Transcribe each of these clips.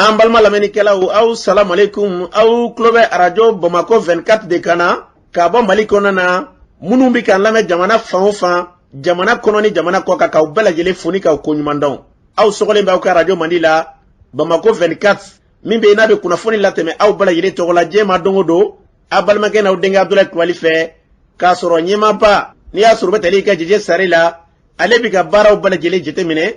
An balima lamɛnnikɛlaw, aw salamalekun. Aw tulo bɛ Arajo Bamakɔ 24 de kan na k'a bɔ Mali kɔnɔna na. Minnu bɛ k'an lamɛn jamana fan o fan, jamana kɔnɔ ni jamana kɔ kan, k'aw bɛɛ lajɛlen fo ni k'aw koɲuman dɔn. Aw sɔgɔlen bɛ aw ka arajo mandi la, Bamakɔ 24, min bɛ yen n'a bɛ kunnafoni latɛmɛ aw bɛɛ lajɛlen tɔgɔ la diɲɛ ma don o don, aw balimakɛ n'aw denkɛ Abudulayi Kulubali fɛ, k'a sɔrɔ ɲɛmaaba n'i y'a sɔrɔ u bɛ tali kɛ Jeje Sare la, ale bɛ ka baaraw bɛɛ lajɛlen jateminɛ,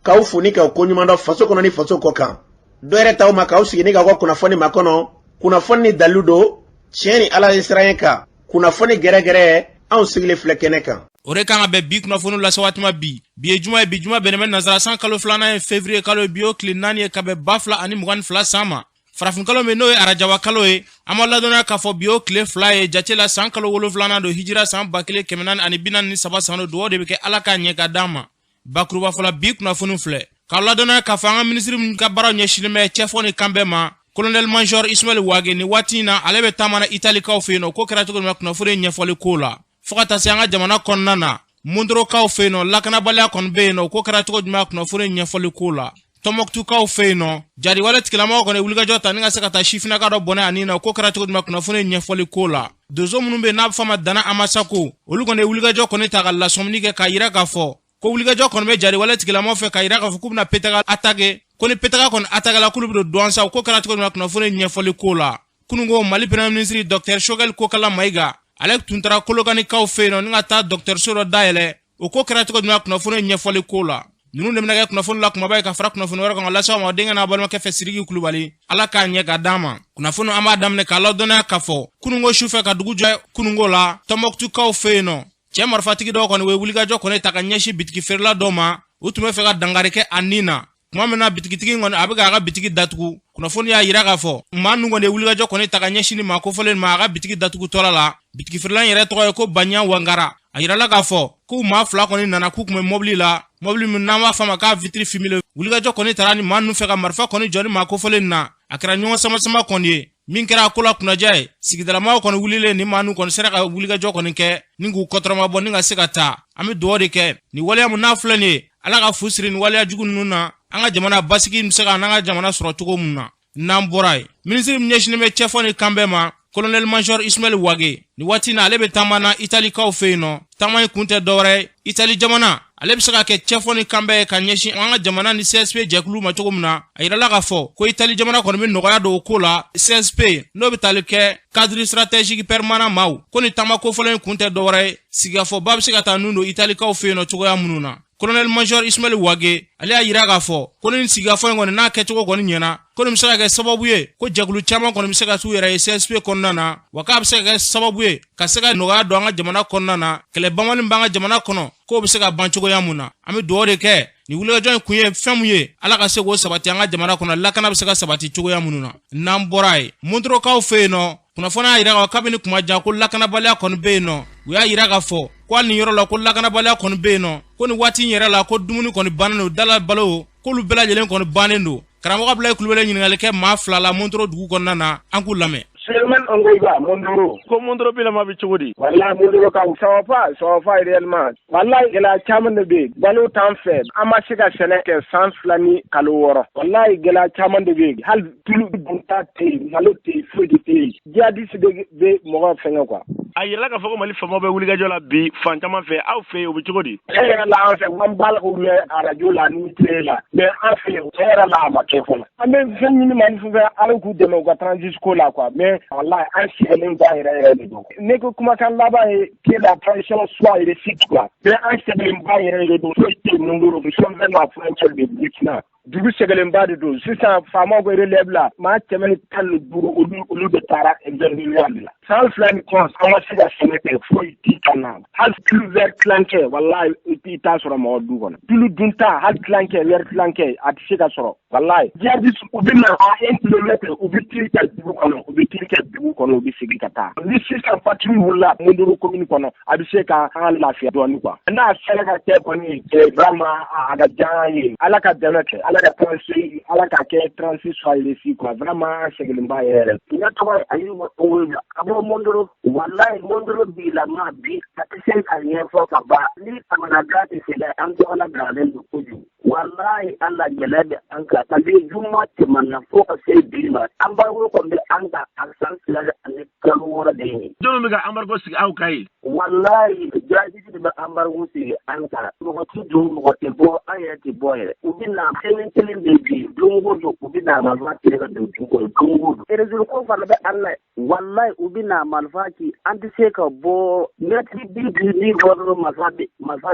k'aw fo ni k'aw koɲuman dɔn faso kɔnɔ ni faso kɔ kan. Dɔ yɛrɛ t'aw ma k'aw sigi ni k'aw ka kunnafoni makɔnɔ, kunnafoni ni dalilu don, tiɲɛ ni Ala ye siran kan, kunnafoni gɛrɛgɛrɛ, anw sigilen filɛ kɛnɛ kan. O de kan ka bɛn bi kunnafoni lase waati ma bi. Bi ye juma ye, bi juma bɛnnen bɛ nansara san kalo filanan ye, février kalo ye, bi o tile 4 ye ka bɛn 2022 san ma. Farafin kalo min n'o ye arajaba kalo ye, an b'a ladɔnniya k'a fɔ bi o tile 2 ye jate la, san kalo wolonfilanan don, hijira san 1443 san don. Dugawu de bɛ kɛ Ala k'a ɲɛ ka d'an ma. Bakuruba fɔla, bi kunnafoni filɛ k'aw ladɔnniya k'a fɔ an ka minisiri min ka baaraw ɲɛsinnen bɛ cɛfɔ ni kanbɛn ma, colonel major Ismaël Wage, ni waati in na ale bɛ taama na Italikaw fɛ yen nɔ. Ko kɛra cogo min na, kunnafoni ɲɛfɔli ko la, fo ka taa se an ka jamana kɔnɔna na, Mondorokaw fɛ yen nɔ, lakanabaliya kɔni bɛ yen nɔ. Ko kɛra cogo jumɛn, kunnafoni ɲɛfɔli ko la, Tɔnbɔkutukaw fɛ yen nɔ, jariwale tigilamɔgɔw kɔni wulikajɔ ta ni ka se ka taa sifinnaka dɔ bɔnɛ ani na. Ko kɛra cogo jumɛn, kunnafoni ɲɛfɔli ko la, donso minnu bɛ yen n'a bɛ fɔ a ma Dana Amasako, olu kɔni ye wulikajɔ kɔni ta ka lasɔmini kɛ k'a yira k'a fɔ ko wulikajɔ kɔni bɛ jariwale tigilamɔgɔw fɛ, k'a yira k'a fɔ k'u bɛna Petaka attaquer, ko ni Petaka kɔni attaquer la, k'olu bɛ don Douentza. Ko kɛra cogo jumɛn, kunnafoni ɲɛfɔli ko la, kununko Mali premier ministre docteur Choguel Kokala Maïga, ale tun taara Kolokanikaw fɛ yen nɔ ni ka taa dɔgɔtɔrɔso dɔ dayɛlɛ. O ko kɛra cogo jumɛn, kunnafoni ɲɛfɔli ko la, ninnu de bɛna kɛ kunnafoni la kumaba ye ka fara kunnafoni wɛrɛ kan ka lase aw ma denkɛ n'a balimakɛ fɛ, Sidiki Kulubali. Ala k'a ɲɛ ka d'an ma. Kunnafoni an b'a daminɛ k'a ladɔnniya k'a fɔ kununko sufɛ ka dugu jɛ kununko la, Tɔnbɔkutukaw fɛ yen nɔ, cɛ marifatigi dɔw kɔni u ye wulikajɔ kɔni ta ka ɲɛsin bitigi feerela dɔw ma. U tun bɛ fɛ ka dankari kɛ a nin na tuma min na bitigitigi kɔni a bɛ k'a ka bitigi datugu. Kunnafoni y'a yira k'a fɔ maa ninnu kɔni ye wulikajɔ kɔni ta ka ɲɛsin nin maa kofɔlen ma a ka bitigi datugutɔla la. Bitigi feerela in yɛrɛ tɔgɔ ye ko Baɲa Wangara. A yirala k'a fɔ k'u maa fila kɔni nana, k'u tun bɛ mɔbili la, mɔbili min n'an b'a fɔ a ma k'a vitre fumée. Wulikajɔ kɔni taara ni maa ninnu fɛ ka marifa kɔni jɔ ni maa kofɔlen na. A kɛra ɲɔgɔn sama-sama kɔni ye min kɛra a ko la kunnaja ye. Sigidalamaw kɔni wulilen, ni maa ninnu kɔni sera ka wulikajɔ kɔni kɛ ni k'u kɔtɔrɔma bɔ ni ka se ka taa. An bɛ dugawu de kɛ nin waleya mun n'a filɛ nin ye, Ala ka fu siri nin waleya jugu ninnu na, an ka jamana basigi bɛ se ka n'an ka jamana sɔrɔ cogo mun na. N'an bɔra yen, minisiri min ɲɛsinnen bɛ cɛfɔ ni kanbɛn ma, colonel major Ismaël Wage, ni waati na ale bɛ taama na Italikaw fɛ yen nɔ. Taama in kun tɛ dɔwɛrɛ ye, Itali jamana ale bɛ se ka kɛ cɛfɔ ni kanbɛn ye ka ɲɛsin an ka jamana ni CSP jɛkulu ma cogo min na. A yirala k'a fɔ ko Itali jamana kɔni bɛ nɔgɔya don o ko la, CSP n'o bɛ tali kɛ cadre stratégique permanent maaw ko. Ni taama kofɔlen in kun tɛ dɔwɛrɛ ye, sigikafɔba bɛ se ka taa nun don Italikaw fɛ yen nɔ cogoya minnu na. Colonel major Ismaël Wage, ale y'a yira k'a fɔ ko ni sigikafɔ in kɔni n'a kɛcogo kɔni ɲɛna, ko nin bɛ se ka kɛ sababu ye ko jɛkulu caman kɔni bɛ se ka t'u yɛrɛ ye CSP kɔnɔna na, wa k'a bɛ se ka kɛ sababu ye ka se ka nɔgɔya don an ka jamana kɔnɔna na, kɛlɛ banbali b'an ka jamana kɔnɔ k'o bɛ se ka ban cogoya mun na. An bɛ dugawu de kɛ nin wulikajɔ in kun ye fɛn mun ye, Ala ka se k'o sabati an ka jamana kɔnɔ, lakana bɛ se ka sabati cogoya minnu na. N'an bɔra yen, Montorokaw fɛ yen nɔ, kunnafoni y'a yira k'a fɔ kabini kuma jan ko lakanabaliya kɔni bɛ yen nɔ. U y'a yira k'a fɔ ko hali nin yɔrɔ la ko lakanabaliya kɔni bɛ yen nɔ, ko nin waati in yɛrɛ la ko dumuni kɔni bannen don, dala balo k'olu bɛɛ lajɛlen kɔni bannen don. Karamɔgɔ Abulayi Kulubali ɲininkali kɛ maa fila la Montoro dugu kɔnɔna na, an k'u lamɛn. Suleiman Ongoiba, Mondoro. Ko Mondoro bilama bɛ cogo di? Wallahi Mondoro ka ça va pas, ça va pas réellement. Wallahi gɛlɛya caman de bɛ yen. Balo t'an fɛ. An ma se ka sɛnɛ kɛ san 2 ni kalo 6. Wallahi gɛlɛya caman de bɛ yen. Hali tulu dunta tɛ yen, malo tɛ yen, foyi de tɛ yen. Jihadiste de bɛ mɔgɔ fɛngɛ quoi. A yirala k'a fɔ ko Mali faamaw bɛ wulikajɔ la bi fan caman fɛ, aw fɛ yen o bɛ cogo di? Tiɲɛ yɛrɛ la, an fɛ, an b'a la k'u mɛn arajo la ni télé la, mais an fɛ yen, tiɲɛ yɛrɛ la, a ma kɛ fɔlɔ. An bɛ fɛn ɲini Mali fɛ, Ala k'u dɛmɛ u ka transition ko la quoi, mais wallahi an sɛgɛnnen ba yɛrɛ yɛrɛ de don. Ne ko kumakan laban ye que la transition soit réussite quoi, mais an sɛgɛnnen ba yɛrɛ de don, foyi tɛ yen Mondoro, nous sommes vers la frontière de Burkina. Dugu sɛgɛnlenba de don sisan. Faamaw ko relève la, maa 115, olu de taara exode de la. San 2 ni kɔ, an ma se ka sɛnɛ kɛ, foyi ti ka na. Hali tulu wɛrɛ tilancɛ, walayi i t'a sɔrɔ mɔgɔ du kɔnɔ. Tulu dunta, hali tilancɛ, wɛrɛ tilancɛ, a tɛ se ka sɔrɔ, walayi. Jihadiste u bɛ na à 1 kilomètre, u bɛ tir kɛ dugu kɔnɔ, u bɛ tir kɛ dugu kɔnɔ, u bɛ segin ka taa. Ni sisan patrouille wulila Mondoro commune kɔnɔ, a bɛ se ka an lafiya dɔɔni quoi. N'a sera ka kɛ kɔni, vraiment a ka diya an ye. Ala ka dɛmɛ kɛ, Ala ka transition, Ala ka kɛ transition soit réussie quoi. Vraiment an sɛgɛnlenba yɛrɛ. Ne tɔgɔ ye Ayuba Ongoyiba ka bɔ Mondoro. Walayi Mondoro bilama bi a tɛ se ka ɲɛfɔ ka ban ni kamanagan tɛ se dɛ. An tɔgɔla bilalen don kojugu. Walayi ala gɛlɛya bɛ an kan kabi juma tɛmɛna fo ka se bi ma, embargo kɔni bɛ an kan a san 2 ani kalo 6 de ye. Jɔnni bɛ ka embargo sigi aw kan ye? Walayi jihadiste de bɛ embargo sigi an kan. Mɔgɔ tɛ don, mɔgɔ tɛ bɔ, an yɛrɛ tɛ bɔ yɛrɛ. U bɛ na kelen kelen de bi, don o don u bɛ na marifa tigɛ ka don du kɔnɔ don o don. Réseau ko fana bɛ an na. Walayi u bɛ na marifa ci, an tɛ se ka bɔ mètre 50 ni bɔ dɔrɔn marifa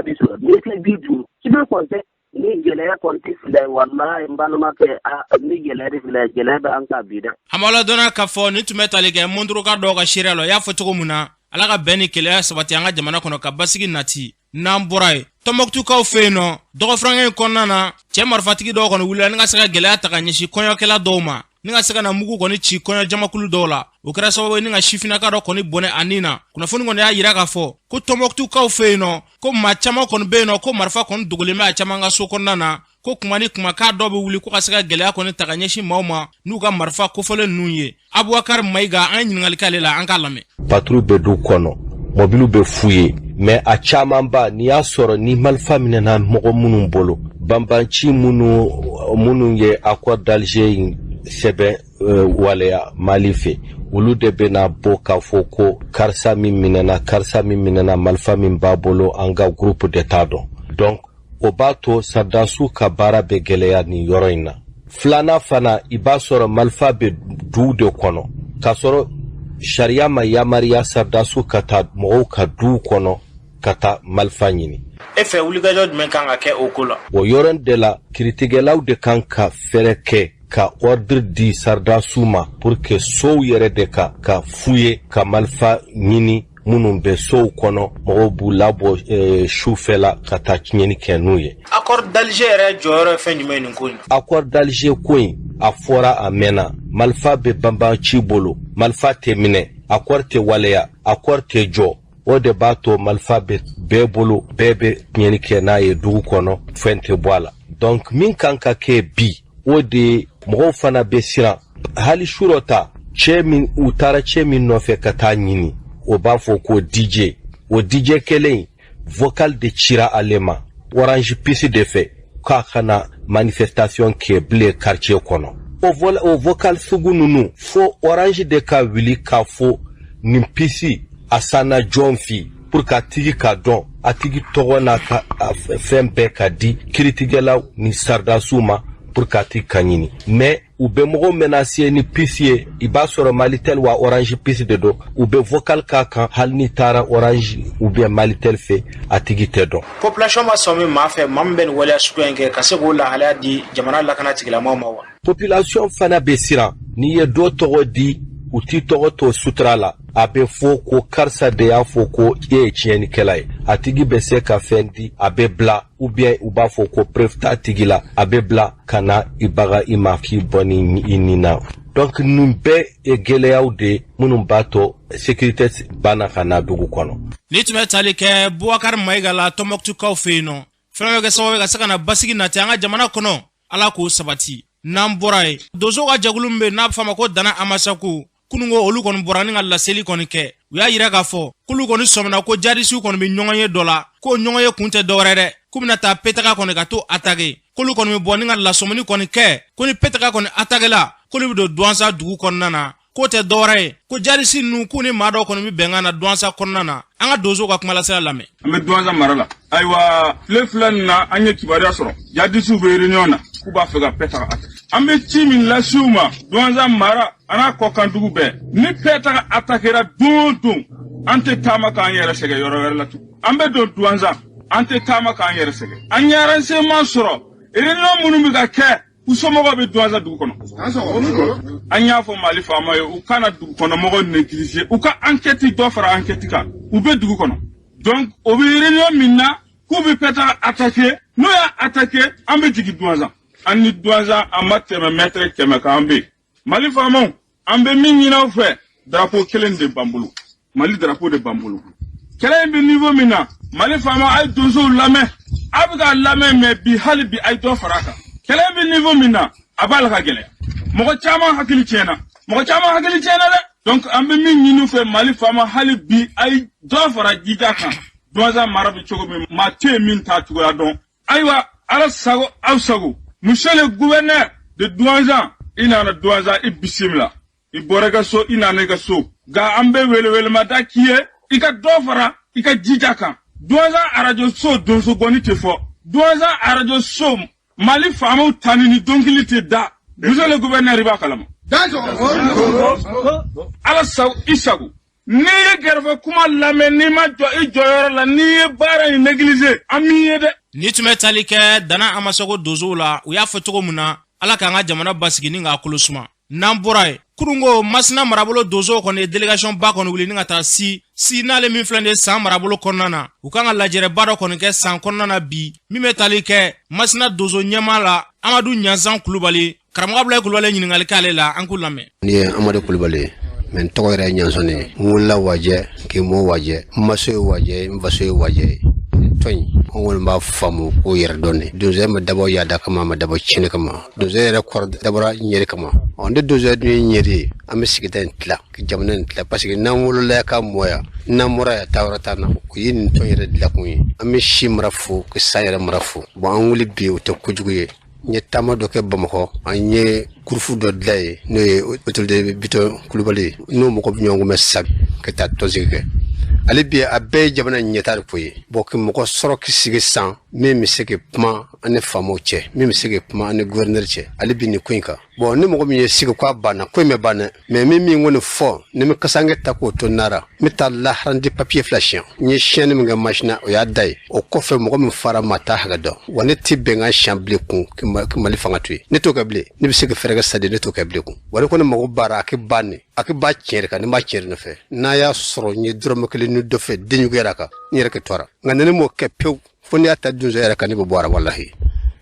bɛ sɔrɔ mètre 50. I bɛ kɔn ni gɛlɛya kɔni tɛ fila ye, walayi n balimakɛ, ni gɛlɛya tɛ fila ye, gɛlɛya bɛ an kan bi dɛ. An b'aw ladɔnniya k'a fɔ nin tun bɛ tali kɛ Mondoroka dɔw ka seereya la. I y'a fɔ cogo min na, Ala ka bɛn ni kelenya sabati an ka jamana kɔnɔ, ka basigi nati. N'an bɔra yen, Tɔnbɔkutukaw fɛ yen nɔ, dɔgɔfurankɛ in kɔnɔna na, cɛ marifatigi dɔw kɔni wulila ni ka se ka gɛlɛya ta ka ɲɛsin kɔɲɔkɛla dɔw ma, ni ka se ka na mugu kɔni ci kɔɲɔ jamakulu dɔw la. O kɛra sababu ye ni ka sifinnaka dɔ kɔni bɔnɛ a nin na. Kunnafoni kɔni y'a yira k'a fɔ ko Tɔnbɔkutukaw fɛ yen nɔ, ko maa caman kɔni bɛ yen nɔ, ko marifa kɔni dogolen bɛ a caman ka so kɔnɔna na, ko kuma ni kuma k'a dɔw bɛ wuli ko ka se ka gɛlɛya kɔni ta ka ɲɛsin maaw ma n'u ka marifa kofɔlen ninnu ye. Abubakar Mayiga, an ye ɲininkali k'ale la, an k'a lamɛn. Patrouille bɛ du kɔnɔ, mɔbiliw bɛ f'u ye, mais a camanba n'i y'a sɔrɔ ni marifa minɛna mɔgɔ minnu bolo, banbanci minnu ye accord d'Alger in sɛbɛn waleya Mali fɛ, olu de bɛna bɔ k'a fɔ ko karisa min minɛna, karisa min minɛna, marifa min b'a bolo, an ka groupe de t'a dɔn. Donc o b'a to sardasiw ka baara bɛ gɛlɛya nin yɔrɔ in na. Filanan fana, i b'a sɔrɔ marifa bɛ duw de kɔnɔ, k'a sɔrɔ sariya ma yamaruya sardasiw ka taa mɔgɔw ka duw kɔnɔ ka taa marifa ɲini. E fɛ, wulikajɔ jumɛn kan ka kɛ o ko la? O yɔrɔ de la, kiritigɛlaw de kan ka fɛɛrɛ kɛ ka ordre di sardasiw ma pour que sow yɛrɛ de ka f'u ye ka marifa ɲini minnu bɛ sow kɔnɔ, mɔgɔw b'u labɔ sufɛla ka taa tiɲɛni kɛ n'u ye. Accord d'Alger yɛrɛ jɔyɔrɔ ye fɛn jumɛn ye nin ko in na? Accord d'Alger ko in, a fɔra a mɛnna, marifa bɛ banbanci bolo, marifa tɛ minɛ, accord tɛ waleya, accord tɛ jɔ. O de b'a to marifa bɛ bɛɛ bolo, bɛɛ bɛ tiɲɛni kɛ n'a ye dugu kɔnɔ, fɛn tɛ bɔ a la. Donc min kan ka kɛ bi, o de ye mɔgɔw fana bɛ siran. Hali surɔ ta, cɛ min u taara cɛ min nɔfɛ ka taa ɲini, o b'a fɔ ko DJ. O DJ kelen, vocal de cira ale ma Orange puce de fɛ k'a kana manifestation kɛ bilen quartier kɔnɔ. O vocal sugu ninnu, fo Orange de ka wuli k'a fɔ nin puce a sanna jɔn fi, pour que a tigi ka dɔn, a tigi tɔgɔ n'a ka fɛn bɛɛ ka di kiritigɛlaw ni sardasiw ma pour que a tigi ka ɲini. Mais u bɛ mɔgɔw menacer ni puce ye. I b'a sɔrɔ Malitel wa Orange puce de don, u bɛ vocal k'a kan. Hali ni taara Orange ou bien Malitel fɛ, a tigi tɛ dɔn. Population ma sɔn min maa fɛ, maa min bɛ nin waleya suguya in kɛ, ka se k'o lahalaya di jamana lakana tigilamɔgɔw ma wa? Population fana bɛ siran. N'i ye dɔ tɔgɔ di, u t'i tɔgɔ to sutura la, a bɛ fɔ ko karisa de y'a fɔ ko e ye tiɲɛnikɛla ye. A tigi bɛ se ka fɛn di, a bɛ bila, ou bien u b'a fɔ ko preuve t'a tigi la, a bɛ bila ka na i baga i ma k'i bɔ ni i nin na. Donc nin bɛɛ ye gɛlɛyaw de ye minnu b'a to sécurité banna ka na dugu kɔnɔ. Ni tun bɛ tali kɛ Bubakari Mayiga la, Tɔnbɔkutukaw fɛ yen nɔ, fɛn bɛ kɛ sababu ye ka se ka na basigi nati an ka jamana kɔnɔ, Ala k'o sabati. N'an bɔra yen, donsow ka jɛkulu min bɛ yen n'a bɛ fɔ a ma ko Dana Amasaku, kununko olu kɔni bɔra ni ka laseli kɔni kɛ. U y'a yira k'a fɔ k'olu kɔni sɔmina ko jadisiw kɔni bɛ ɲɔgɔn ye dɔ la, k'o ɲɔgɔn ye kun tɛ dɔwɛrɛ dɛ, k'u bɛna taa Petaga kɔni ka to attaquer, k'olu kɔni bɛ bɔ ni ka lasɔmini kɔni kɛ, ko ni Petaga kɔni attaquer la, k'olu bɛ don Duwanza dugu kɔnɔna na, k'o tɛ dɔwɛrɛ ye ko jadisi ninnu k'u ni maa dɔw kɔni bɛ bɛnkan na Duwanza kɔnɔna na. An ka donsow ka kumalasira lamɛn. An bɛ Duwanza mara la. Ayiwa, tile 2 nin na, an ye kibaruya sɔrɔ, jadisiw bɛ réunion na k'u b'a fɛ ka Pɛtaga attaquer. An bɛ ci min lase u ma, Duwanza mara an n'a kɔkan dugu bɛɛ, ni Pɛtaga attaquera don o don, an tɛ taama k'an yɛrɛ sɛgɛn yɔrɔ wɛrɛ la tugun, an bɛ don Duwanza, an tɛ taama k'an yɛrɛ sɛgɛn. An ye renseignement sɔrɔ, réunion minnu bɛ ka kɛ, u somɔgɔw bɛ Duwanza dugu kɔnɔ. An y'a fɔ Mali faama ye, u kana dugu kɔnɔ mɔgɔw négliger, u ka enquête dɔ fara enquête kan. U bɛ dugu kɔnɔ, donc o bɛ réunion min na k'u bɛ Pɛtaga attaquer, n'u y'a attaquer, an bɛ jigin Duwanza. An ni Duwanza, an ma tɛmɛ mètre 100 kan, an bɛ yen. Mali faamaw, an bɛ min ɲini aw fɛ, drapeau kelen de b'an bolo, Mali drapeau de b'an bolo. Kɛlɛ in bɛ niveau min na, Mali faama, a ye donsow lamɛn, a bɛ k'a lamɛn, mais bi, hali bi, a ye dɔ fara a kan. Kɛlɛ in bɛ niveau min na, a b'a la ka gɛlɛya, mɔgɔ caman hakili tiɲɛna, mɔgɔ caman hakili tiɲɛna dɛ. Donc an bɛ min ɲini fɛ, Mali faama, hali bi, a ye dɔ fara jija kan. Duwanza mara bɛ cogo min, maa tɛ yen min t'a cogoya dɔn. Ayiwa, Ala sago aw sago. Monsieur le gouverneur de Douentza, i nana Douentza, i bisimila. I bɔra i ka so, i nana i ka so. Nka an bɛ welewelemada k'i ye, i ka dɔ fara i ka jija kan. Douentza arajo so donsogɔni tɛ fɔ. Douentza arajo so Mali faamaw tani ni dɔnkili tɛ da. Monsieur le gouverneur, i b'a kalama. Ala sago i sago. N'i ye gɛrɛfɛ kuma lamɛn, n'i ma jɔ i jɔyɔrɔ la, n'i ye baara in négliger, an m'i ye dɛ. Ni tun bɛ tali kɛ Dana Amasago donsow la, u y'a fɔ cogo min na, Ala k'an ka jamana basigi ni k'a kolo suma. N'an bɔra yen, kununko Masina marabolo donsow kɔni ye délégation ba kɔni wuli ni ka taa si si n'ale min filɛ nin ye San marabolo kɔnɔna na. U kan ka lajɛrɛba dɔ kɔni kɛ San kɔnɔna na bi, min bɛ tali kɛ Masina donso ɲɛmaa la, Amadu Ɲansan Kulubali. Karamɔgɔ Abulayi Kulubali ye ɲininkali k'ale la, an k'u lamɛn. Ne ye Amadu Kulubali ye, mais n tɔgɔ yɛrɛ ye Ɲansɔn ye. N wolola Wajɛ, k'i mɔ Wajɛ, n maso ye Wajɛ, n faso ye Wajɛ ye. Tɔn in, an kɔni b'a faamu ko yɛrɛ dɔn de. Donsoya ma dabɔ yaada kama, a ma dabɔ tiɲɛni kama. Donsoya yɛrɛ kɔrɔ dabɔra ɲɛri kama. Ɔ ni donsoya dun ye ɲɛri ye, an bɛ sigida in tila, ka jamana in tila, parce que n'an wolola ka mɔ yan, n'an bɔra yan, taa yɔrɔ t'an na. O ye nin tɔn yɛrɛ dilakun ye. An bɛ si mara fo, ka san yɛrɛ mara fo. Bon, an wuli bi, o tɛ kojugu ye. N ye taama dɔ kɛ Bamakɔ, an ye groupe dɔ dilan yen, n'o ye autorité Bitɔn Kulubali ye, n'o mɔgɔ bɛ ɲɔgɔn kunbɛn sisan ka taa tɔnsigi kɛ. Ale bi, a bɛɛ ye jamana ɲɛta de ko ye. Bon, ka mɔgɔ sɔrɔ k'i sigi sisan min bɛ se ka kuma an ni faamaw cɛ, min bɛ se ka kuma an ni gouverneur cɛ, ale bi nin ko in kan. Bon, ni mɔgɔ min ye sigi ko a banna, ko in bɛ ban dɛ. Mais min min kɔni fɔ, ni bɛ kasange ta k'o to nara, n bɛ taa laharandi papier fila siɲɛ. N ye siɲɛni min kɛ Masina, o y'a da ye. O kɔfɛ, mɔgɔ min fara ma taa hakɛ dɔn wa, ne tɛ bɛnkan siɲɛ bilen kun ka Mali fanga to yen. Ne t'o kɛ bilen. Ne bɛ se ka fɛɛrɛ kɛ sadi, ne t'o kɛ bilen kun wa. Ne kɔni mago baara, a kɛ ban ne, a kɛ ba tiɲɛ de kan. Ne b'a tiɲɛ de nɔfɛ. N'a y'a sɔrɔ n ye dɔrɔmɛ kelen ni dɔ fɛ denjuguya kan, n yɛrɛ kɛ tɔɔrɔ. Nka ni ne m'o kɛ pewu, fo n'i y'a ta donso yɛrɛ kan, ne bɛ bɔ a la walahi.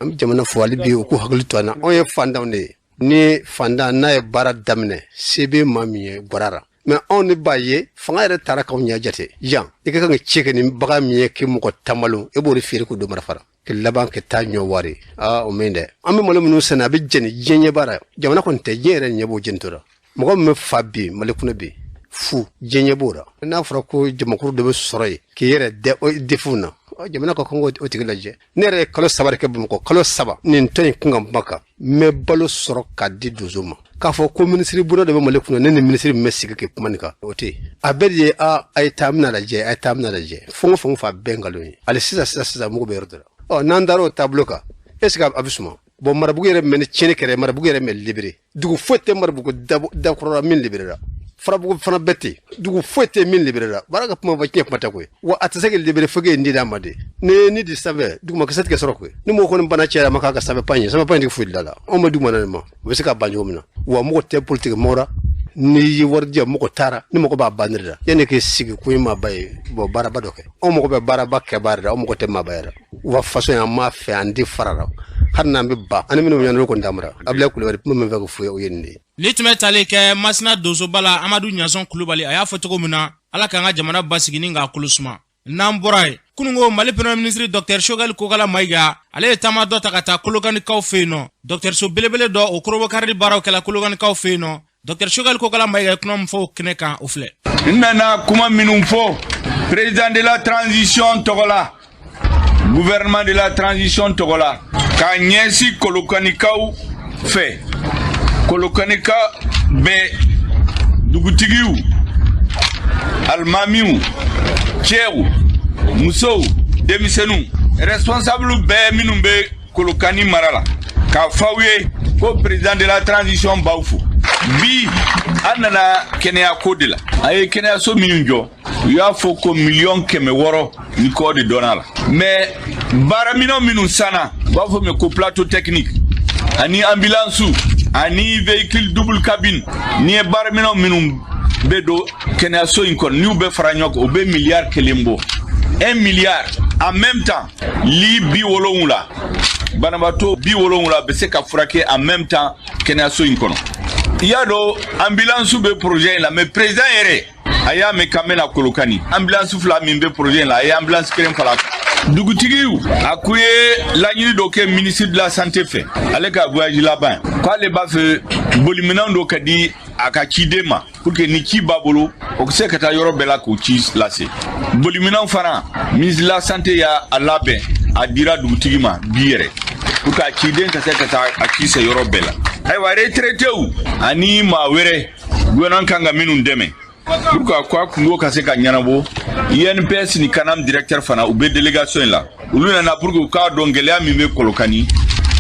An bɛ jamana fo hali bi, u k'u hakili to an na. Anw ye fantanw de ye. Ni fantan n'a ye baara daminɛ, se bɛ maa min ye gwarara. Mais anw ne b'a ye fanga yɛrɛ taara k'anw ɲɛ jate yan. I ka kan ka ci kɛ ni bagan min ye k'i mɔgɔ tamalo, e b'o de feere k'o don mara fara ka laban ka taa ɲɔ wari. Aa, o min dɛ, an bɛ malo minnu sɛnɛ, a bɛ jɛni diɲɛ ɲɛ baara. Jamana kɔni tɛ, diɲɛ yɛrɛ ɲɛ b'o jɛnitɔ la. Mɔgɔ min bɛ fa bi Mali kɔnɔ bi fu, diɲɛ ɲɛ b'o la. N'a fɔra ko jamakuru dɔ bɛ sɔrɔ yen k'i yɛrɛ dɛ defu na, jamana ka kan k'o tigi lajɛ. Ne yɛrɛ ye kalo 3 de kɛ Bamakɔ, kalo 3 nin tɔn in kun ka kuma kan. N bɛ balo sɔrɔ k'a di donso ma. K'a fɔ ko minisiri bonda dɔ bɛ Mali kɔnɔ, ne ni minisiri min bɛ sigi k'i kuma nin kan, o tɛ yen. A bɛɛ de ye a a ye taa bɛna lajɛ, a ye taa bɛna lajɛ. Fɛn o fɛn fɔ, a bɛɛ nkalon ye. Hali sisan sisan sisan, mugu bɛ yɔrɔ dɔ la. Ɔ n'an taara o taabolo kan, est ce que a bɛ suma? Bon, Marabugu yɛrɛ mɛ ni tiɲɛni kɛra, Marabugu yɛrɛ mɛ libéré. Dugu foyi tɛ Marabugu dakɔrɔ la min libéré la. Farabugu fana bɛɛ ten, dugu foyi tɛ min libéré la. Baara ka kuma fɔ, tiɲɛ kuma tɛ koyi. Wa a tɛ se ka libéré fo k'e ni d'a ma de. Ni ye ni di sanfɛ, dugumakisɛ tigɛ sɔrɔ koyi. Ni mɔgɔ kɔni bana cɛra, ma k'a ka sanfɛ pan ye, sanfɛ pan in tɛ foyi la. Anw bɛ duguma nin ma, u bɛ se ka ban cogo min na. Wa mɔgɔ tɛ politique mɔgɔ la. N'i ye wari di, mɔgɔ taara ni mɔgɔ b'a ban de la. Yanni k'i sigi ko i maaba ye, bɔn, baaraba dɔ kɛ. Anw mɔgɔ bɛ baaraba kɛ baara la, anw mɔgɔ tɛ maaba yɛrɛ. Wa faso in, an m'a fɛ, an tɛ fara la. Hali n'an bɛ ban, ani minnu bɛ ɲɔgɔn kɔni t'an mara. Abulayi Kulubali, kuma min fɛ ka fɔ ye, o ye nin de ye. Ni tun bɛ tali kɛ Masina donsoba la, Amadu Ɲansɔn Kulubali, a y'a fɔ cogo min na, Ala k'an ka jamana basigi ni k'a kolo suma. N'an bɔra yen, kununko Mali premier ministre Dr Choguel Kokala Mayiga, ale ye taama dɔ ta ka taa Kolokanikaw fɛ yen nɔ. Dɔgɔtɔrɔso belebele dɔ, o korobokarili baaraw kɛla Kolokanikaw fɛ yen nɔ. Dr Choguel Kokala Mayiga ye kuma min fɔ o kɛnɛ kan, o filɛ. N nana kuma minnu fɔ président de la transition tɔgɔ la, gouvernement de la transition tɔgɔ la, k'a ɲɛsin Kolokanikaw fɛ, Kolokanika bɛɛ, dugutigiw, alimamiw, cɛw, musow, denmisɛnninw, responsable bɛɛ minnu bɛ Kolokani mara la, k'a fɔ aw ye ko président de la transition b'aw fo. Bi, an nana kɛnɛyako de la. A ye kɛnɛyaso minnu jɔ, u y'a fɔ ko 600 miliyɔn ni kɔ de dɔnna la. Mais baaraminɛn minnu sanna, u b'a fɔ min ko plateau technique ani ambulance ani véhicule double cabine, n'i ye baaraminɛn minnu bɛ don kɛnɛyaso in kɔnɔ, n'u bɛ fara ɲɔgɔn kan, o bɛ 1 milliard bɔ, 1 milliard. En même temps, lit 70, banabaatɔ 70 bɛ se ka furakɛ en même temps kɛnɛyaso in kɔnɔ. I y'a dɔn, ambulance bɛ projet in la, mais président yɛrɛ a y'a mɛn k'an bɛna Kolokani, ambulance fila min bɛ projet in la, a ye ambulance kelen fara kan. Dugutigiw a kun ye laɲini dɔ kɛ ministre de la santé fɛ, ale ka voyage laban, k'ale b'a fɛ boliminɛn dɔ ka di a ka ciden ma, pour que ni ci b'a bolo, o bɛ se ka taa yɔrɔ bɛɛ la k'o ci lase. Boliminɛn fana, ministre de la santé y'a labɛn. A dira dugutigi ma bi yɛrɛ pour que a ciden ka se ka taa a ci se yɔrɔ bɛɛ la. Ayiwa, retraitéw ani maa wɛrɛ, gouvernement kan ka minnu dɛmɛ pour que ko a kungo ka se ka ɲɛnabɔ, INPS ni CANAM directeur fana, u bɛ délégation in la. Olu nana pour que u k'a dɔn gɛlɛya min bɛ Kolokani,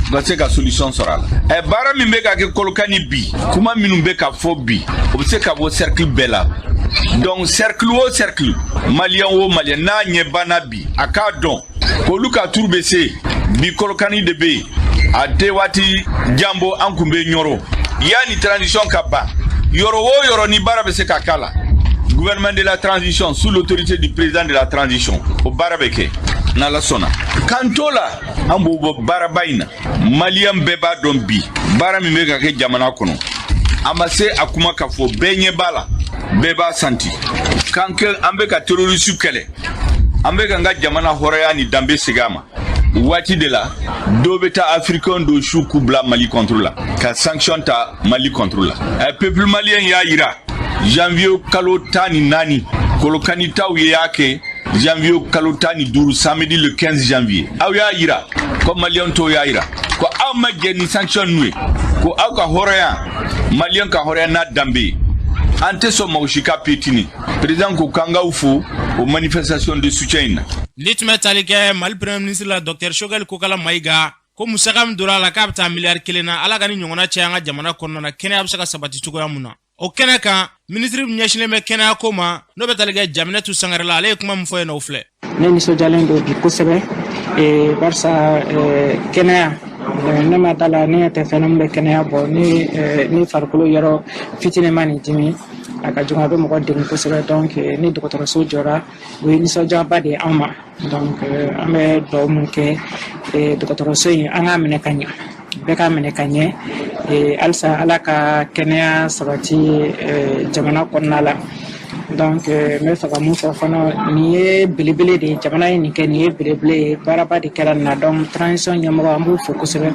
u ka se ka solution sɔrɔ a la. Ɛ, baara min bɛ ka kɛ Kolokani bi, kuma minnu bɛ ka fɔ bi, o bɛ se ka bɔ cercle bɛɛ la. Donc cercle o cercle, malien o malien n'a ɲɛ banna bi, a k'a dɔn k'olu ka tour bɛ se bi. Kolokani de bɛ yen, a tɛ waati jan bɔ an kun bɛ Ɲɔrɔ. Yanni transition ka ban, yɔrɔ o yɔrɔ ni baara bɛ se ka k'a la, gouvernement de la transition sous l'autorité du président de la transition, o baara bɛ kɛ n'Ala sɔnna. K'an to la, an b'o bɔ baaraba in na. Malien bɛɛ b'a dɔn bi, baara min bɛ ka kɛ jamana kɔnɔ, a ma se a kuma ka fɔ, bɛɛ ɲɛ b'a la, bɛɛ b'a santi k'an kɛ. An bɛ ka terroriste kɛlɛ, an bɛ ka n ka jamana hɔrɔnya ni danbe segin a ma. Waati de la, dɔw bɛ taa africain dɔ su k'u bila Mali contre la, ka sanction ta Mali contre la. Ɛ, peuple malien y'a yira janvier kalo 14, Kolokanitaw ye y'a kɛ janvier kalo 15, samedi le 15 janvier. Aw y'a yira ko malien tɔw y'a yira ko aw ma jɛ ni sanction ninnu ye, ko aw ka hɔrɔnya, malien ka hɔrɔnya n'a danbe ye, an tɛ sɔn mɔgɔ si ka piétiner. Président ko k'an k'aw fo o manifestation de soutien in na. Ni tun bɛ tali kɛ Mali premier ministre la, docteur Choguel Kokala Mayiga, ko musaka min donna a la, k'a bɛ taa miliyari 1 na. Ala ka ni ɲɔgɔnna cɛ an ka jamana kɔnɔna na, kɛnɛya bɛ se ka sabati cogoya mun na. O kɛnɛ kan, minisiri min ɲɛsinnen bɛ kɛnɛya ko ma, n'o bɛ tali kɛ Jaminɛtu Sangare la, ale ye kuma min fɔ yen nɔ, o filɛ. Ne nisɔndiyalen don bi kosɛbɛ, barisa kɛnɛya, ne ma da la ne tɛ fɛn min bɛ kɛnɛya bɔ. Ni farikolo yɔrɔ fitinin ma nin dimi, a ka jugu, a bɛ mɔgɔ degun kosɛbɛ. Donc ni dɔgɔtɔrɔso jɔra, o ye nisɔndiyaba de ye anw ma. Donc an bɛ dugawu mun kɛ, dɔgɔtɔrɔso in, an k'a minɛ ka ɲɛ, bɛɛ k'a minɛ ka ɲɛ. Halisa Ala ka kɛnɛya sabati jamana kɔnɔna la. Donc n bɛ fɛ ka mun fɔ fana, nin ye belebele de ye, jamana ye nin kɛ, nin ye belebele ye, baaraba de kɛra nin na. Donc transition ɲɛmɔgɔ, an b'u fo kosɛbɛ,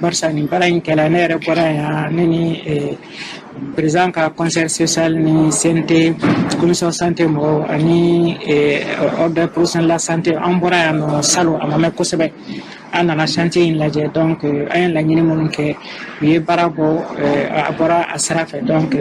barisa nin baara in kɛla, ne yɛrɛ bɔra yan, ne ni président ka conseil social ni CNT commission santé mɔgɔw ani ordre professionnel la santé, an bɔra yan nɔ salon, a ma mɛn kosɛbɛ, an nana chantier in lajɛ. Donc an ye laɲini minnu kɛ, u ye baara bɔ, a bɔra a sira fɛ. Donc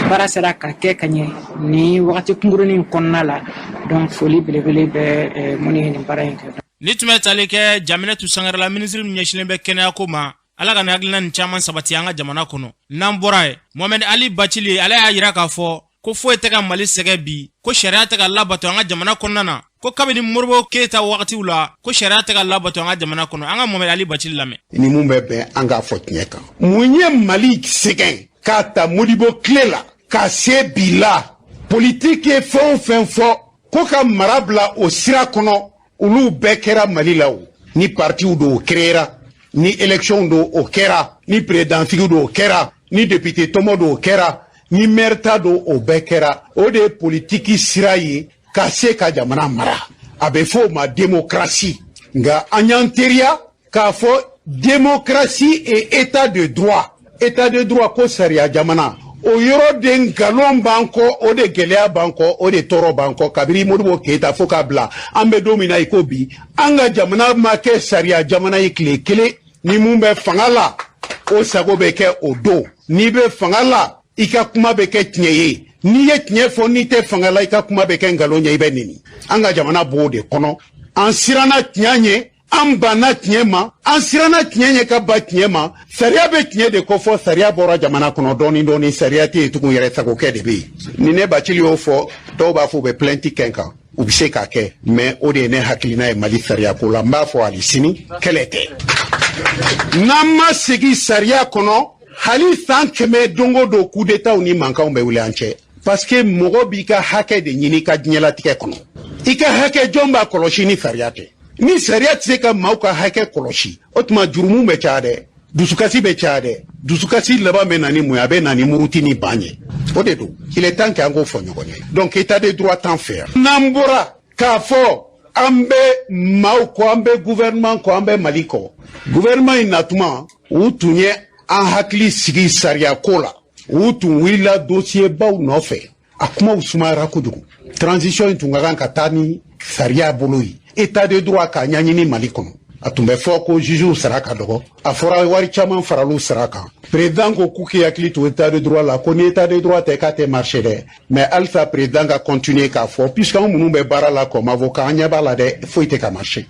baara sera ka kɛ ka ɲɛ ni wagati kunkurunin kɔnɔna la. Donc foli belebele bɛ minnu ye nin baara in kɛ. Ni tun bɛ tali kɛ Jaminɛtu Sangare la, minisiri min ɲɛsinnen bɛ kɛnɛya ko ma. Ala ka nin hakilina nin caman sabati an ka jamana kɔnɔ. N'an bɔra yen, Mohamɛd Ali Bacili, ale y'a yira k'a fɔ ko foyi tɛ ka Mali sɛgɛ bi, ko sariya tɛ ka labato an ka jamana kɔnɔna na, ko kabini Modibo Keyita wagatiw la, ko sariya tɛ ka labato an ka jamana kɔnɔ. An ka Mohamɛd Ali Bacili lamɛn. Ni mun bɛ bɛn, an k'a fɔ tiɲɛ kan. Mun ye Mali sɛgɛn k'a ta Modibo tile la ka se bi la? Politiki ye fɛn o fɛn fɔ ko ka mara bila o sira kɔnɔ, olu bɛɛ kɛra Mali la. O ni partiw don, o créera, ni élection don, o kɛra, ni président sigi don, o kɛra, ni député tɔmɔ don, o kɛra, ni maire ta don, o bɛɛ kɛra. O de ye politiki sira ye ka se ka jamana mara, a bɛ fɔ o ma démocratie. Nka an y'an teriya k'a fɔ démocratie et état de droit, état de droit ko sariya jamana, o yɔrɔ de nkalon b'an kɔ, o de gɛlɛya b'an kɔ, o de tɔɔrɔ b'an kɔ. Kabini Modibo Keyita fo k'a bila an bɛ don min na i ko bi, an ka jamana ma kɛ sariya jamana ye tile kelen. Ni mun bɛ fanga la, o sago bɛ kɛ o don. N'i bɛ fanga la, i ka kuma bɛ kɛ tiɲɛ ye. N'i ye tiɲɛ fɔ, n'i tɛ fanga la, i ka kuma bɛ kɛ nkalon ye, i bɛ neni. An ka jamana b'o de kɔnɔ. An siranna tiɲɛ ɲɛ, an banna tiɲɛ ma, an siranna tiɲɛ ɲɛ ka ba tiɲɛ ma. Sariya bɛ tiɲɛ de ko fɔ, sariya bɔra jamana kɔnɔ dɔɔni dɔɔni, sariya tɛ yen tugun, yɛrɛ sagokɛ de bɛ yen. Ni ne Bacili y'o fɔ, dɔw b'a fɔ u bɛ plainte kɛ n kan, u bɛ se k'a kɛ, mais o de ye ne hakilina ye Mali sariya ko la. N b'a fɔ hali sini, kɛlɛ tɛ. N'an ma segin sariya kɔnɔ, hali san 100, don o don coup d'état ni mankanw bɛ wuli an cɛ, parce que mɔgɔ b'i ka hakɛ de ɲini i ka diɲɛlatigɛ kɔnɔ. I ka hakɛ, jɔn b'a kɔlɔsi ni sariya tɛ? Ni sariya tɛ se ka maaw ka hakɛ kɔlɔsi, o tuma jurumu bɛ caya dɛ, dusukasi bɛ caya dɛ. Dusukasi laban bɛ na ni mun ye? A bɛ na ni muruti ni ban ye. O de don, il est temps que an k'o fɔ ɲɔgɔn ye. Donc état de droit t'an fɛ yan. N'an bɔra k'a fɔ an bɛ maaw kɔ, an bɛ gouvernement kɔ, an bɛ Mali kɔ, gouvernement in natuma, u tun ye an hakili sigi sariya ko la, u tun wulila dossier baw nɔfɛ, a kumaw sumayara kojugu. Transition in tun ka kan ka taa ni sariya bolo ye. État de droit k'a ɲɛɲini Mali kɔnɔ. A tun bɛ fɔ ko jugew sara ka dɔgɔ, a fɔra wari caman faral'u sara kan. Président ko k'u k'i hakili to état de droit la, ko ni état de droit tɛ, k'a tɛ marcher dɛ. Mais halisa président ka continuer k'a fɔ, puisque anw minnu bɛ baara la comme avocat, an ɲɛ b'a la dɛ, foyi tɛ ka marcher.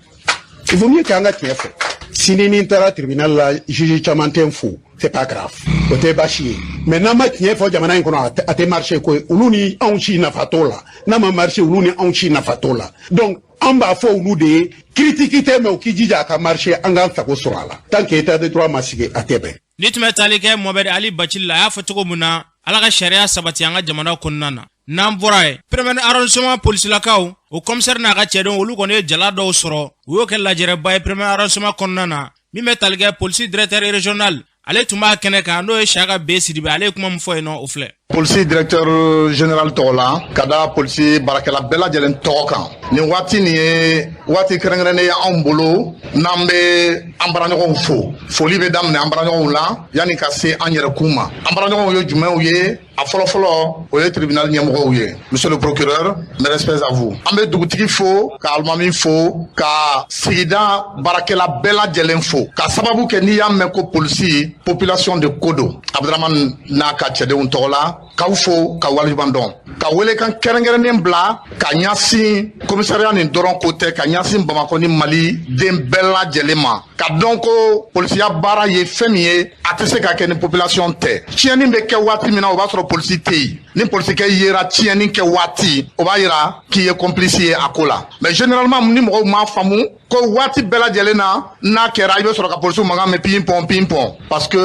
Il vaut mieux k'an ka tiɲɛ fɔ. Sini ni n taara tribunal la, juge caman tɛ n fo, c'est pas grave, o tɛ baasi ye. Mais n'an ma tiɲɛ fɔ jamana in kɔnɔ, a tɛ marcher koyi. Olu ni anw si nafa t'o la. N'a ma marcher, olu ni anw si nafa t'o la. Donc an b'a fɔ olu de ye, critique tɛ, mais u k'i jija a ka marcher, an k'an sago sɔrɔ a la. Tant que état de droit ma sigi, a tɛ bɛn. Ni tun bɛ tali kɛ Mohamed Ali Bacili la, a y'a fɔ cogo min na, Ala ka sariya sabati an ka jamana kɔnɔna na. N'an bɔra yen, premier arrondissement polisilakaw, o commissaire n'a ka cɛdenw, olu kɔni ye jala dɔw sɔrɔ, u y'o kɛ lajɛrɛba ye premier arrondissement kɔnɔna na. Min bɛ tali kɛ polisi directeur régional, ale tun b'a kɛnɛ kan, n'o ye Saka B Sidibe, ale ye kuma min fɔ yen nɔ, o filɛ. Polisi directeur général tɔgɔ la, ka da polisi baarakɛla bɛɛ lajɛlen tɔgɔ kan, nin waati nin ye waati kɛrɛnkɛrɛnnen ye anw bolo n'an bɛ an baaraɲɔgɔnw fo. Foli bɛ daminɛ an baaraɲɔgɔnw la yanni ka se an yɛrɛkun ma. An baaraɲɔgɔnw ye jumɛnw ye? A fɔlɔfɔlɔ, o ye tribunal ɲɛmɔgɔw ye. Monsieur le procureur, mes respects à vous. An bɛ dugutigi fo, ka alimami fo, ka sigida baarakɛla bɛɛ lajɛlen fo, ka sababu kɛ n'i y'a mɛn ko polisi, population de ko don. Abudramani n'a ka cɛdenw tɔgɔ la, k'aw fo ka waleɲuman dɔn, ka welekan kɛrɛnkɛrɛnnen bila ka ɲɛsin commissariat nin dɔrɔn ko tɛ, ka ɲɛsin Bamakɔ ni Mali den bɛɛ lajɛlen ma, ka dɔn ko polisiya baara ye fɛn min ye, a tɛ se ka kɛ ni population tɛ. Tiɲɛni bɛ kɛ waati min na, o b'a sɔrɔ polisi tɛ yen. Ni polisikɛ yera tiɲɛni kɛ waati, o b'a yira k'i ye complice ye a ko la. Mais généralement, ni mɔgɔw m'a faamu ko waati bɛɛ lajɛlen na n'a kɛra, i bɛ sɔrɔ ka polisiw mankan mɛn pin pɔn pin pɔn, parce que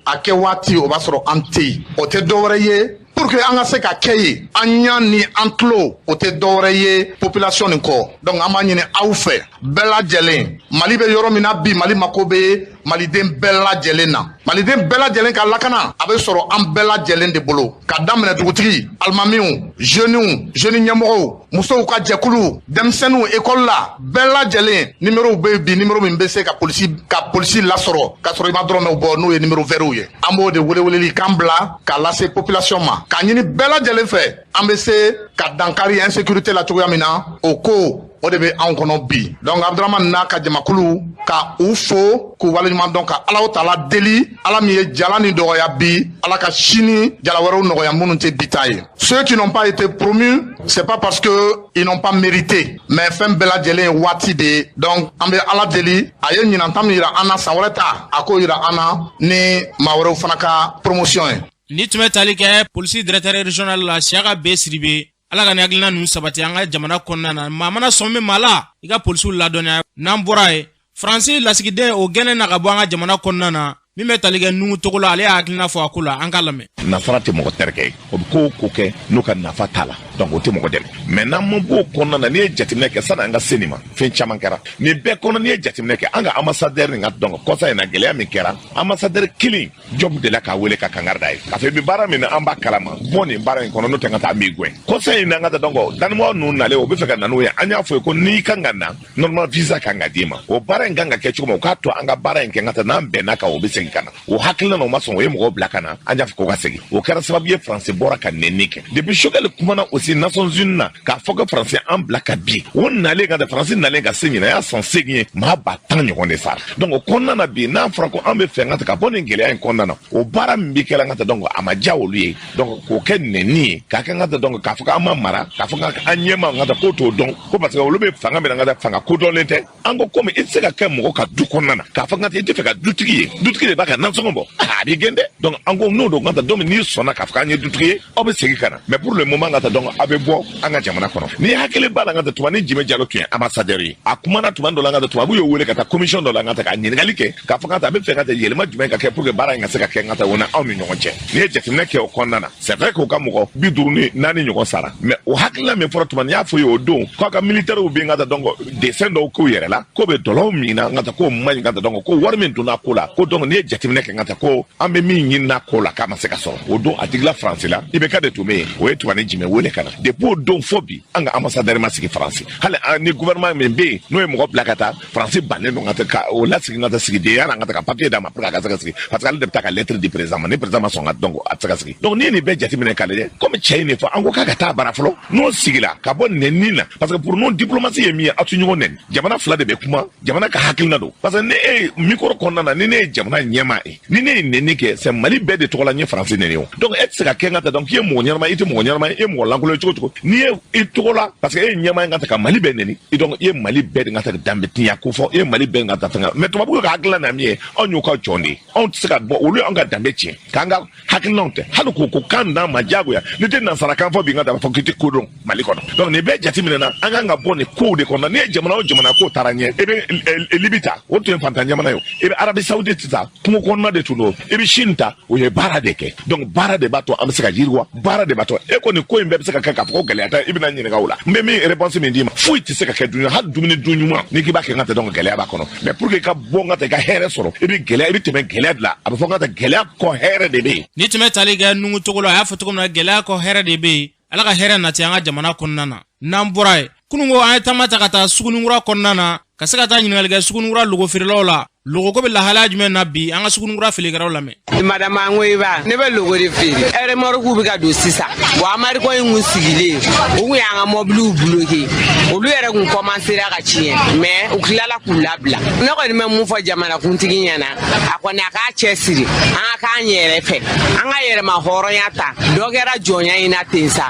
a kɛ waati, o b'a sɔrɔ an tɛ yen. O tɛ dɔwɛrɛ ye, pour que an ka se ka kɛ yen, an ɲa ni an tulo, o tɛ dɔwɛrɛ ye population nin kɔ. Donc an b'a ɲini aw fɛ bɛɛ lajɛlen, Mali bɛ yɔrɔ min na bi, Mali mako bɛ maliden bɛɛ lajɛlen na. Maliden bɛɛ lajɛlen ka lakana, a bɛ sɔrɔ an bɛɛ lajɛlen de bolo, ka daminɛ dugutigi, alimamiw, jeunes, jeune ɲɛmɔgɔw, musow ka jɛkulu, denmisɛnninw ekɔli la, bɛɛ lajɛlen. Numéro bɛ bi, numéro min bɛ se ka polisi lasɔrɔ k'a sɔrɔ i ma dɔrɔmɛw bɔ, n'o ye numéro vertw ye. An b'o de weleweleli kan bila k'a lase population ma, k'a ɲini bɛɛ lajɛlen fɛ, an bɛ se ka dankari insécurité la cogoya min na. O ko o de bɛ anw kɔnɔ bi. Donc Abudramani n'a ka jamakulu, ka u fo k'u waleɲuman dɔn, ka Ala taala deli, Ala min ye jala ni dɔgɔya bi, Ala ka sini jala wɛrɛw nɔgɔya minnu tɛ bi ta ye. Ceux qui n'ont pas été promus, c'est pas parce que ils n'ont pas mérité, mais fɛn bɛɛ lajɛlen ye waati de ye. Donc an bɛ Ala deli, a ye ɲinan ta min yira an na, san wɛrɛ ta a k'o yira an na ni maa wɛrɛw fana ka promotion ye. Ni tun bɛ tali kɛ polisi directeur régional la, Siyaka B Sidibe. Ala ka ni hakilina ninnu sabati an ka jamana kɔnɔna na. Maa mana sɔn min maa la, i ka polisiw ladɔnniya. N'an bɔra yen, Faransi lasigiden o gɛnɛ na ka bɔ an ka jamana kɔnɔna na, min bɛ tali kɛ Nuhu Togo la, ale y'a hakilina fɔ a ko la, an k'a lamɛn. Nasara tɛ mɔgɔ terikɛ ye. O bɛ ko o ko kɛ n'o ka nafa t'a la, donc o tɛ mɔgɔ dɛmɛ. Mais n'an ma b'o kɔnɔna na, n'i ye jateminɛ kɛ, sani an ka se nin ma, fɛn caman kɛra nin bɛɛ kɔnɔ. N'i ye jateminɛ kɛ, an ka ambassadeur nin ka, donc kɔsa in na, gɛlɛya min kɛra, ambassadeur kelen job de la k'a wele ka kangari da ye k'a fɔ i bɛ baara min na, an b'a kalama, bɔ nin baara in kɔnɔ, n'o tɛ n ka taa an b'i gɛn. Kɔsa in na, n ka taa, donc Danimaw ninnu nalen, o bɛ fɛ ka na n'o ye. An y'a fɔ ye ko n'i kan ka na, normal visa kan ka d'i ma. O baara in kan ka kɛ cogo min, o k'a to an ka baara in kɛ, n ka taa n'an bɛnna kan, o bɛ segin ka na. O hakilina na, o ma sɔn, o ye mɔgɔw bila ka na. An y'a fɔ k'o ka segin. O kɛra sababu ye, Faransi bɔra ka nɛni kɛ. Depuis Choguel kumana aussi Nations Unies na k'a fɔ ko Faransi an bila ka bin, o nalen ka taa, Faransi nalen ka se ɲinan y'a san 8 ye, maa 10 000 ɲɔgɔn de sara. Donc o kɔnɔna na bi, n'a fɔra ko an bɛ fɛ ka ta ka bɔ nin gɛlɛya in kɔnɔna na, o baara min bɛ kɛla, n ka taa, donc a ma diya olu ye. Donc k'o kɛ nɛni ye, k'a kɛ, n ka taa, donc k'a fɔ k'an ma mara, k'a fɔ k'an ɲɛma, n ka taa, k'o t'o dɔn ko parce que olu bɛ fanga min na, n ka taa, fanga kodɔnlen tɛ. An ko komi i tɛ se ka kɛ mɔgɔ ka du kɔnɔna na k'a fɔ n ka taa i tɛ fɛ ka dutigi ye, dutigi de b'a ka nasɔngɔ bɔ, a b'i gɛn dɛ. Donc an ko n'o don, n ka taa, donc n'i sɔnna k'a fɔ k'an ye dutigi ye, aw bɛ segin ka na, mais pour le moment, n ka taa, donc aw bɛ bɔ an ka jamana kɔnɔ. N'i hakili b'a la, n ka taa, tuma ni Jimɛ Jalo tun ye ambassadeur ye, a kumana tuma dɔ la, n ka taa, tubabu y'o wele ka taa commission dɔ la, n ka taa, ka ɲininkali kɛ k'a fɔ n ka taa, a bɛ fɛ ka taa yɛlɛma jumɛn ka kɛ pour que baara in ka se ka kɛ, n ka taa, o na anw ni ɲɔgɔn cɛ. N'i ye jateminɛ kɛ o kɔnɔna na, c'est vrai k'o ka mɔgɔ 54 ɲɔgɔn sara, mais o hakilina min fɔra tuma, ni y'a fɔ ye o don k'a ka militaires bɛ, n ka taa, donc dessin dɔw k'u yɛrɛ la k'o bɛ dɔlɔw min na, n ka taa, k'o man ɲi, n ka taa, donc ko wari min donna ko la, ko donc n'i ye jateminɛ kɛ, n ka taa, ko an bɛ min ɲini na ko la, k'a ma se ka sɔrɔ. O don a digila Faransi la, IBK de tun bɛ yen, o ye tuma ni Jimɛ wele ka ka na. Depuis o don fo bi, an ka ambassadeur ma sigi Faransi. Hali ni gouvernement min bɛ yen n'o ye mɔgɔ bila ka taa Faransi, bannen don ka taa ka o lasigi ka taa sigidenya na, ka taa ka papier d'a ma pour que a ka se ka sigi, parce que ale de bɛ taa ka lettre di président ma. Ni président ma sɔn ka, donc a tɛ se ka sigi. Donc n'i ye nin bɛɛ jateminɛ k'a lajɛ, comme cɛ ye nin fɔ, an ko k'a ka taa bara fɔlɔ, n'o sigila ka bɔ nɛni na, parce que pour nous, diplomatie ye min ye, aw tɛ ɲɔgɔn nɛni. Jamana fila de bɛ kuma, jamana ka hakilina don, parce que ne e micro kɔnɔna na, ni ne ye jamana ɲɛmaa ye, ni ne ye nɛni kɛ, c'est Mali bɛɛ de tɔgɔ la n ye Faransi nɛni o. Donc e tɛ se ka kɛ n ka ta. Donc i ye mɔgɔ ɲɛnama, i tɛ mɔgɔ ɲɛnama ye, i ye mɔgɔ lankolon ye cogo cogo, n'i ye i tɔgɔ la, parce que e ye ɲɛmaa ye ka ta ka Mali bɛɛ nɛni, donc i ye Mali bɛɛ de ka ta danbetiya ko fɔ, i ye Mali bɛɛ ka ta fɛn. Mais tubabuw ka hakilina na min ye, anw y'o ka jɔn de ye, anw tɛ se ka bɔ. Olu y'anw ka danbe tiɲɛ k'an ka hakilinaw tɛ, hali k'o ko kan d'an ma diyagoya. N'i tɛ nansarakan fɔ bi, n ka taa fɔ k'i tɛ ko dɔn Mali kɔnɔ. Donc nin bɛɛ jateminɛ na, an kan ka bɔ nin kow de kɔnɔ. N'i ye jamana o jamana ko taara ɲɛ, i bɛ Libi ta, o tun ye fantan jamana ye. I bɛ Arabie Saoudite ta, kungo kɔnɔna de tun don. I bɛ Chine ta, o ye baara de kɛ. Donc baara de b'a to an bɛ se ka yiriwa, baara de b'a to e ko nin ko in bɛɛ bɛ se ka kɛ. K'a fɔ ko gɛlɛya tɛ, i bɛna ɲininka o la. N bɛ min réponse min d'i ma, foyi tɛ se ka kɛ dunuya, hali dumuni dun ɲuman, n'i k'i b'a kɛ n ka tɛ, donc gɛlɛya b'a kɔnɔ. Mais pour que i ka bɔ n ka taa i ka hɛrɛ sɔrɔ, i bɛ gɛlɛya, i bɛ tɛmɛ gɛlɛya de la. A bɛ fɔ n ka taa, gɛlɛya kɔ hɛrɛ de bɛ yen. Ni tun bɛ tali kɛ Nugu Togo la, a y'a fɔ cogo min na, gɛlɛya kɔ hɛrɛ de bɛ yen. Ala ka hɛrɛ nati an ka jamana kɔnɔna na. N'an bɔra yen, kunun ko an ye taama ta ka taa Sugunikura kɔnɔna na, ka se ka taa ɲininkali kɛ Sugunikura logo feerelaw la, logoko bɛ lahalaya jumɛn na bi. An ka Sugunikura feerekɛlaw lamɛn. Madame Angoyiba, ne bɛ logo de feere. Remorque bɛ ka don sisan. Bon, embargo in kun sigilen, u kun y'an ka mɔbiliw bloqué. Olu yɛrɛ kun commencera ka tiɲɛ, mais u tilala k'u labila. Ne kɔni bɛ mun fɔ jamanakuntigi ɲɛna, a kɔni a k'a cɛ siri, an ka k'an yɛrɛ fɛ, an ka yɛrɛma hɔrɔnya ta. Dɔ kɛra jɔnya in na ten sa.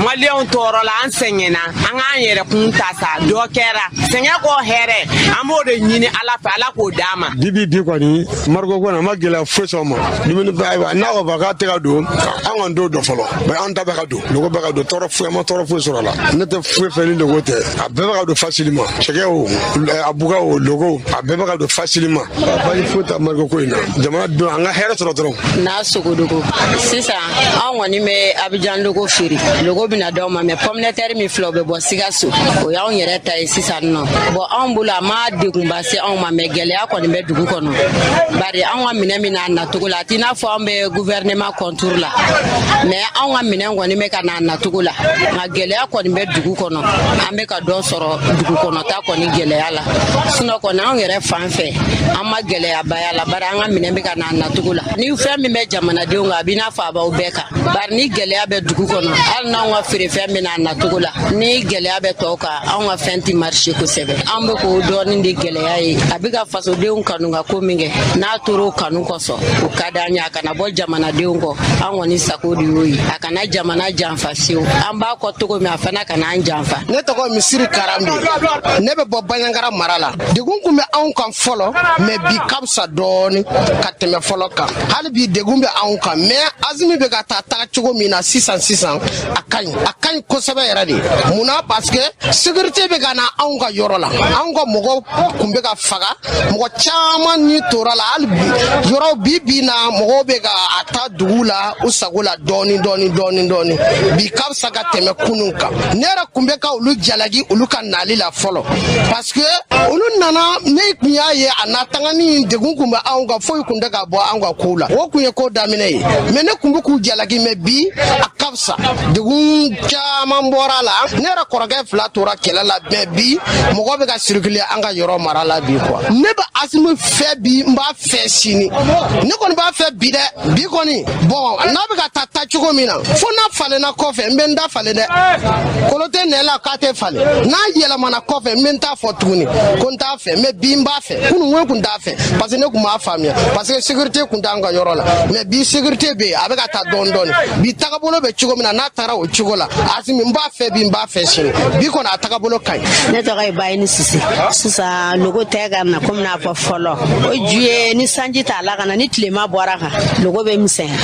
Maliyɛnw tɔɔrɔ la, an sɛgɛnna, an k'an yɛrɛ kun ta sa. Dɔ kɛra sɛgɛn kɔ hɛrɛ, an b'o de ɲini Ala fɛ, Ala k'o d'an ma. Bibi bi kɔni, embargo kɔni a ma gɛlɛya foyi sɔrɔ ma. Dumuni fɛn, ayiwa, n'a ko fɔ k'a tɛ ka don, an kɔni t'o dɔn fɔlɔ, mais an ta bɛ ka don, logo bɛ ka don. Tɔɔrɔ foyi, an ma tɔɔrɔ foyi sɔrɔ a la. Ne tɛ foyi fɛ ni logo tɛ. A bɛɛ bɛ ka don facilement. Sɛgɛ o, a buga o, logo, a bɛɛ bɛ ka don facilement. Basi foyi tɛ embargo ko in na. Jamana don, an ka hɛrɛ sɔrɔ dɔrɔn. N'a sogodogo sisan, anw kɔni bɛ Abijan logo feere. Logo bɛna d'aw ma, mais pomme de terre min filɛ, o bɛ bɔ Sikaso, o y'anw yɛrɛ ta ye sisan nɔ. Bon, anw bolo, a ma degunba se anw ma, mais gɛlɛya kɔni bɛ dugu kɔnɔ, bari anw ka minɛ min n'a nacogo la, a t'i n'a fɔ anw bɛ gouvernement contre la, mais anw ka minɛn kɔni bɛ ka n'a nacogo la, nka gɛlɛya kɔni bɛ dugu kɔnɔ. An bɛ ka dɔ sɔrɔ dugu kɔnɔta kɔni gɛlɛya la. Sinon kɔni, anw yɛrɛ fan fɛ, an ma gɛlɛyaba y'a la, bari an ka minɛn bɛ ka n'a nacogo la. Ni fɛn min bɛ jamanadenw kan, a b'i n'a fɔ a b'aw bɛɛ kan, bari ni gɛlɛya bɛ dugu kɔnɔ, hali n'anw ka feerefɛn bɛ n'a nacogo la, ni gɛlɛya bɛ tɔw kan, anw ka fɛn tɛ marché kosɛbɛ. An bɛ k'o dɔɔnin de gɛlɛya ye. A bɛ ka fasodenw kanu ka ko min kɛ, n'a tor'o kanu kosɔn, o ka d'an ye. A kana bɔ jamanadenw kɔ, an kɔni sago de y'o ye. A kana jamana janfa fiyewu. An b'a kɔ cogo min, a fana kana an janfa. Ne tɔgɔ Misiri Karambe, ne bɛ bɔ Baɲangara mara la. Degun kun bɛ anw kan fɔlɔ, mais bi ka fisa dɔɔni ka tɛmɛ fɔlɔ kan. Hali bi degun bɛ anw kan, mais Asimi bɛ ka taa taga cogo min na sisan sisan, a ka ɲi, a ka ɲi kosɛbɛ yɛrɛ de. Mun na? Parce que sécurité bɛ ka na anw ka yɔrɔ la. Anw ka mɔgɔw kun bɛ ka faga, mɔgɔ caman ni tora la. Hali bi yɔrɔ bi bi na, mɔgɔw bɛ ka a ta dugu la u sago la dɔɔni dɔɔni dɔɔni dɔɔni. Bi ka fisa ka tɛmɛ kunun kan. Ne yɛrɛ kun bɛ ka olu jalaki olu ka nali la fɔlɔ, parce que olu nana, ne kun y'a ye a na tangani degun kun bɛ anw kan, foyi kun tɛ ka bɔ anw ka kow la. O kun ye ko daminɛ ye, mais ne kun bɛ k'u jalaki, mais bi a ka fisa, degun caman bɔra a la. Ne yɛrɛ kɔrɔkɛ fila tora kɛlɛ la, mais bi mɔgɔ bɛ ka circuler an ka yɔrɔ mara la bi quoi. Ne bɛ Asimi fɛ bi, n b'a fɛ sini, ne kɔni b'a fɛ bi dɛ. Bi kɔni, bon, n'a bɛ ka taa taa cogo min na, fo n'a falenna kɔfɛ, n bɛ n da falen dɛ. Kolo tɛ nɛ la k'a tɛ falen. N'a yɛlɛmana kɔfɛ, n bɛ n ta fɔ tuguni ko n t'a fɛ, mais bi n b'a fɛ. Kunun n kun t'a fɛ, parce que ne kun b'a faamuya, parce que sécurité kun t'an ka yɔrɔ la, mais bi sécurité bɛ yen, a bɛ ka taa dɔɔni dɔɔni. Bi tagabolo bɛ cogo min na, n'a taara o cogo la, Asimi, n b'a fɛ bi, n b'a fɛ sini. Bi kɔni a tagabolo ka ɲi. Ne tɔgɔ ye Bayini Sise. Sisan logo tɛ ka na komi n'a fɔ fɔlɔ. O ju ye, ni sanji t'a la ka na, ni tilema bɔra kan, logo bɛ misɛnya,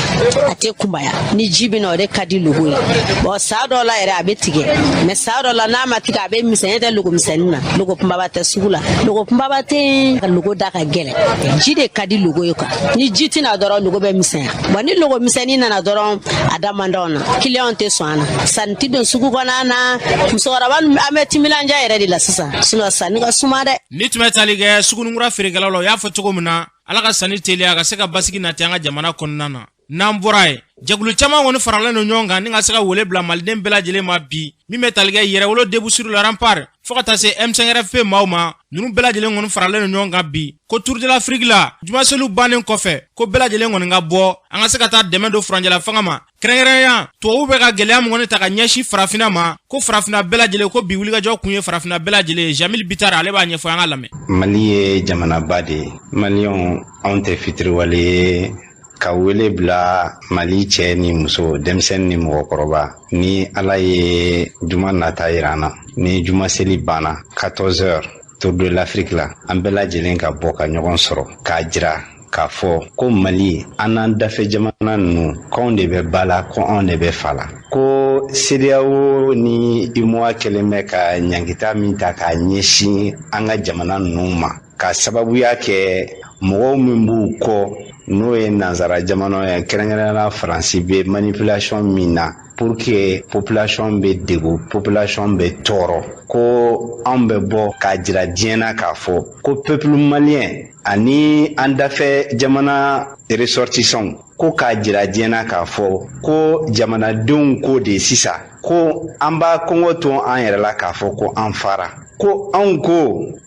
a tɛ kunbaya. Ni ji bɛ na, o de ka di logo ye. Bon, saa dɔw la yɛrɛ a bɛ tigɛ, mais saa dɔw la n'a ma tigɛ, a bɛ misɛnya. Tɛ logo misɛnnin na, logo kunbaba tɛ sugu la, logo kunbaba tɛ yen. Ka logo da ka gɛlɛn, ji de ka di logo ye quoi. Ni ji tɛna dɔrɔn, logo bɛ misɛnya. Bon, ni logo misɛnnin nana dɔrɔn, a da man d'anw na, client tɛ sɔn an na, sanni ti don sugu kɔnɔ na. Musokɔrɔba, an bɛ timinanja yɛrɛ de la sisan, sinon sanni ka suma dɛ. Ni tun bɛ tali kɛ Sugunikura feerekɛlaw la, u y'a fɔ cogo min na, Ala ka sanni teliya, ka se ka basigi nati an ka jamana kɔnɔna na. N'an bɔra yen, Jɛkulu caman kɔni faralen don ɲɔgɔn kan ni ka se ka wele bila maliden bɛɛ lajɛlen ma bi, min bɛ tali kɛ Yɛrɛwolo Debout sur le Rempart fo ka taa se M5RFP maaw ma. Ninnu bɛɛ lajɛlen kɔni faralen don ɲɔgɔn kan bi ko Tour de l'Afrique la, jumaseliw bannen kɔfɛ, ko bɛɛ lajɛlen kɔni ka bɔ, an ka se ka taa dɛmɛ don furancɛla fanga ma, kɛrɛnkɛrɛnya tubabuw bɛ ka gɛlɛya min kɔni ta ka ɲɛsin farafinna ma, ko farafinna bɛɛ lajɛlen, ko bi wulikajɔ kun ye farafinna bɛɛ lajɛlen ye. Jamil Bittar, ale b'a ɲɛfɔ, an ka lamɛn. Mali ye jamanaba de ye. Maliyɛnw, anw tɛ fitiriwale ye. Ka wele bila Mali cɛ ni muso, denmisɛnnin ni mɔgɔkɔrɔba, ni Ala ye juma nata yira an na, ni juma seli banna 14 heures, Tour de l'Afrique la, an bɛɛ lajɛlen ka bɔ ka ɲɔgɔn sɔrɔ k'a jira k'a fɔ ko Mali, an n'an dafɛ jamana ninnu, k'anw de bɛ ba la, ko anw de bɛ fa la, ko CEDEAO ni UEMOA kɛlen bɛ ka ɲangita min ta k'a ɲɛsin an ka jamana ninnu ma, ka sababuya kɛ mɔgɔw min b'u kɔ, n'o ye nansara jamanaw ye, kɛrɛnkɛrɛnnenya Faransi, bɛ manipulation min na pour que population bɛ degun, population bɛ tɔɔrɔ, ko anw bɛ bɔ k'a jira diɲɛ na k'a fɔ ko peuple malien ani an dafɛ jamana ressortissants, ko k'a jira diɲɛ na k'a fɔ ko jamanadenw ko de sisan ko an b'a kɔngɔ to an yɛrɛ la k'a fɔ ko an fara, ko anw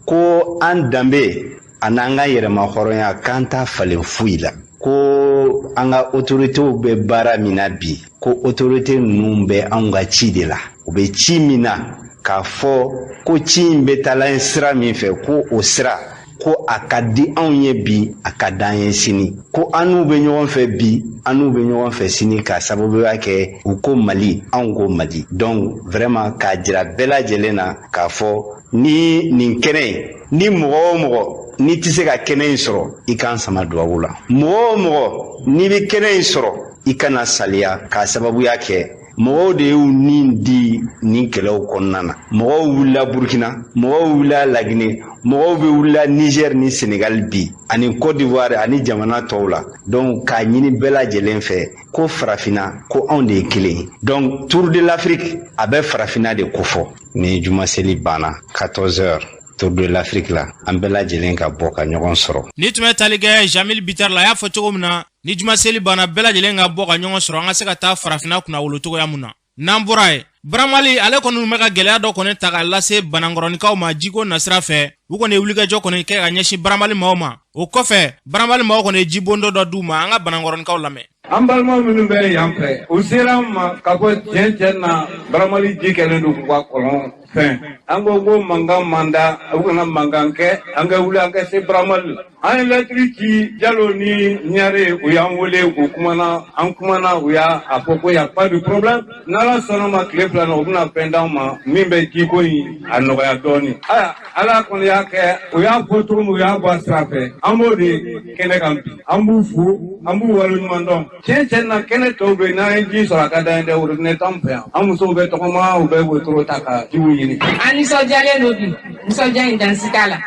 ko an danbe ani an ka yɛrɛma hɔrɔnya, k'an t'a falen foyi la, ko an ka autoritéw bɛ baara min na bi, ko autorité ninnu bɛ anw ka ci de la, u bɛ ci min na, k'a fɔ ko ci in bɛ taala sira min fɛ, ko o sira, ko a ka di anw ye bi, a ka d'an ye sini, ko an n'u bɛ ɲɔgɔn fɛ bi, an n'u bɛ ɲɔgɔn fɛ sini, k'a sababuya kɛ u ko Mali, anw ko Mali. Donc vraiment, k'a jira bɛɛ lajɛlen na k'a fɔ ni nin kɛnɛ in, ni mɔgɔ o mɔgɔ n'i tɛ se ka kɛnɛ in sɔrɔ, i k'an sama duwawu la. Mɔgɔ o mɔgɔ n'i bɛ kɛnɛ in sɔrɔ, i kana saliya, k'a sababuya kɛ mɔgɔw de y'u nin di nin kɛlɛw kɔnɔna na. Mɔgɔw wulila Burukina, mɔgɔw wulila Laginɛ, mɔgɔw bɛ wulila Niger ni Senegal bi, ani Côte d'Ivoire ani jamana tɔw la. Donc k'a ɲini bɛɛ lajɛlen fɛ ko farafinna, ko anw de ye kelen ye. Donc Tour de l'Afrique, a bɛ farafinna de kofɔ. Ni jumaseli banna 14 heures, Tour de l'Afrique la, an bɛɛ lajɛlen ka bɔ ka ɲɔgɔn sɔrɔ. Ni tun bɛ tali kɛ Jamil Bittar la, a y'a fɔ cogo min na, ni jumaseli banna, bɛɛ lajɛlen ka bɔ ka ɲɔgɔn sɔrɔ, an ka se ka taa farafinna kunna wolo cogoya mun na. N'an bɔra yen, Baramali, ale kɔni bɛ ka gɛlɛya dɔ kɔni ta k'a lase Banankɔrɔnikaw ma jiko nasira fɛ. U kɔni ye wulikajɔ kɔni kɛ ka ɲɛsin Baramali maaw ma. O kɔfɛ, Baramali maaw kɔni ye jibondɔ dɔ d'u ma. An ka Banankɔrɔnikaw lamɛn. An balimaw minnu bɛ yan fɛ, u sera an ma k'a fɔ tiɲɛ tiɲɛ na, Baramali ji kɛlen don k'u ka kɔlɔn fɛn. An ko mankan man da, u kana mankan kɛ, an ka wuli, an ka se Baramali la. An ye lɛtiri ci Jalo ni Ɲare, u y'an wele, u kumana, an kumana, u y'a a fɔ ko y a pas de problème, n'Ala sɔnna ma, tile 2 na, u bɛna fɛn d'anw ma min bɛ jiko in a nɔgɔya dɔɔnin. Ayiwa, Ala kɔni y'a kɛ, u y'a fɔ cogo min, u y'a bɔ a sira fɛ, an b'o de kɛnɛ kan bi. An b'u fo, an b'u waleɲuman dɔn. Tiɲɛ tiɲɛ na, kɛnɛ tɔw bɛ yen, n'an ye ji sɔrɔ, a ka d'an ye dɛ. Robinet t'anw fɛ yan, an musow bɛ tɔgɔma, u bɛ wotoro ta ka jiw ɲini. An nisɔndiyalen don bi, nisɔndiya in dan si t'a la,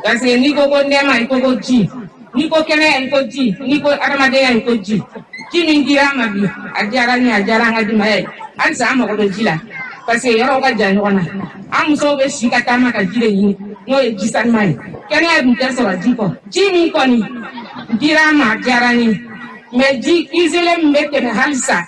parce que n'i ko ko nɛɛma, i ko ko ji, n'i ko kɛnɛya, i ko ji, n'i ko adamadenya, i ko ji. Ji min dira an ma bi, a diyara n ye, a diyara an ka denbaya ye. Halisa an mago bɛ ji la, parce que yɔrɔw ka jan ɲɔgɔn na. An musow bɛ si ka taama ka ji de ɲini, n'o ye ji sanuman ye. Kɛnɛya dun tɛ sɔrɔ ji kɔ. Ji min kɔni dira an ma, a diyara n ye, mais ji usé min bɛ tɛmɛ halisa,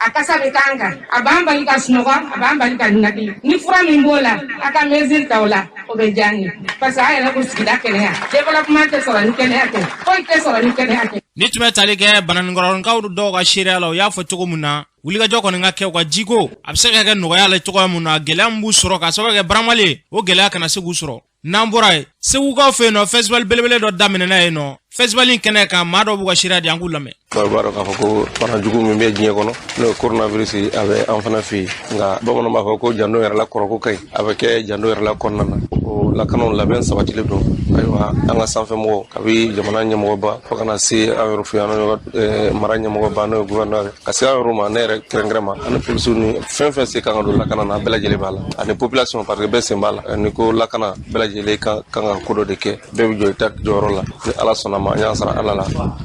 a kasa bɛ k'an kan, a b'an bali ka sunɔgɔ, a b'an bali ka ninakili. Ni fura min b'o la, a ka mesure ta o la, o bɛ diya n ye, parce que an yɛrɛ ko sigida kɛnɛya, développement tɛ sɔrɔ ni kɛnɛya tɛ, foyi tɛ sɔrɔ ni kɛnɛya tɛ. Ni tun bɛ tali kɛ Bananikɔrɔnkaw dɔw ka seereya la, u y'a fɔ cogo min na, wulikajɔ kɔni ka kɛ u ka jiko, a bɛ se ka kɛ nɔgɔya la cogoya mun na, gɛlɛya min b'u sɔrɔ k'a sababu kɛ Baramali, o gɛlɛya kana se k'u sɔrɔ. N'an bɔra yen, Segukaw fɛ yen nɔ, festival belebele dɔ daminɛna yen nɔ. Festival in kɛnɛ kan, maa dɔw b'u ka seereya di, an k'u lamɛn. B'a dɔn k'a fɔ ko bana jugu min bɛ diɲɛ kɔnɔ, n'o ye coronavirus ye, a bɛ an fana fɛ yen. Nka bamananw b'a fɔ ko janto yɛrɛ la kɔrɔ ko ka ɲi, a bɛ kɛ janto yɛrɛ la kɔnɔna na. O lakanaw labɛn sabatilen don. Ayiwa, an ka sanfɛmɔgɔw, kabi jamana ɲɛmɔgɔba fo kana se an yɛrɛ fɛ yan, an mara ɲɛmɔgɔba, n'o ye gouverneur, ka se an yɛrɛ ma, ne yɛrɛ kɛrɛnkɛrɛn ma, ani polisiw ni fɛn fɛn se kan ka don lakana na, a bɛɛ lajɛlen b'a la, ani population, parce que bɛɛ sen b'a la. Ni ko lakana, bɛɛ lajɛlen kan ka ko dɔ de kɛ, bɛɛ bɛ jɔ i ta jɔyɔrɔ la. Ni Ala sɔnna ma, an y'an sara Ala la,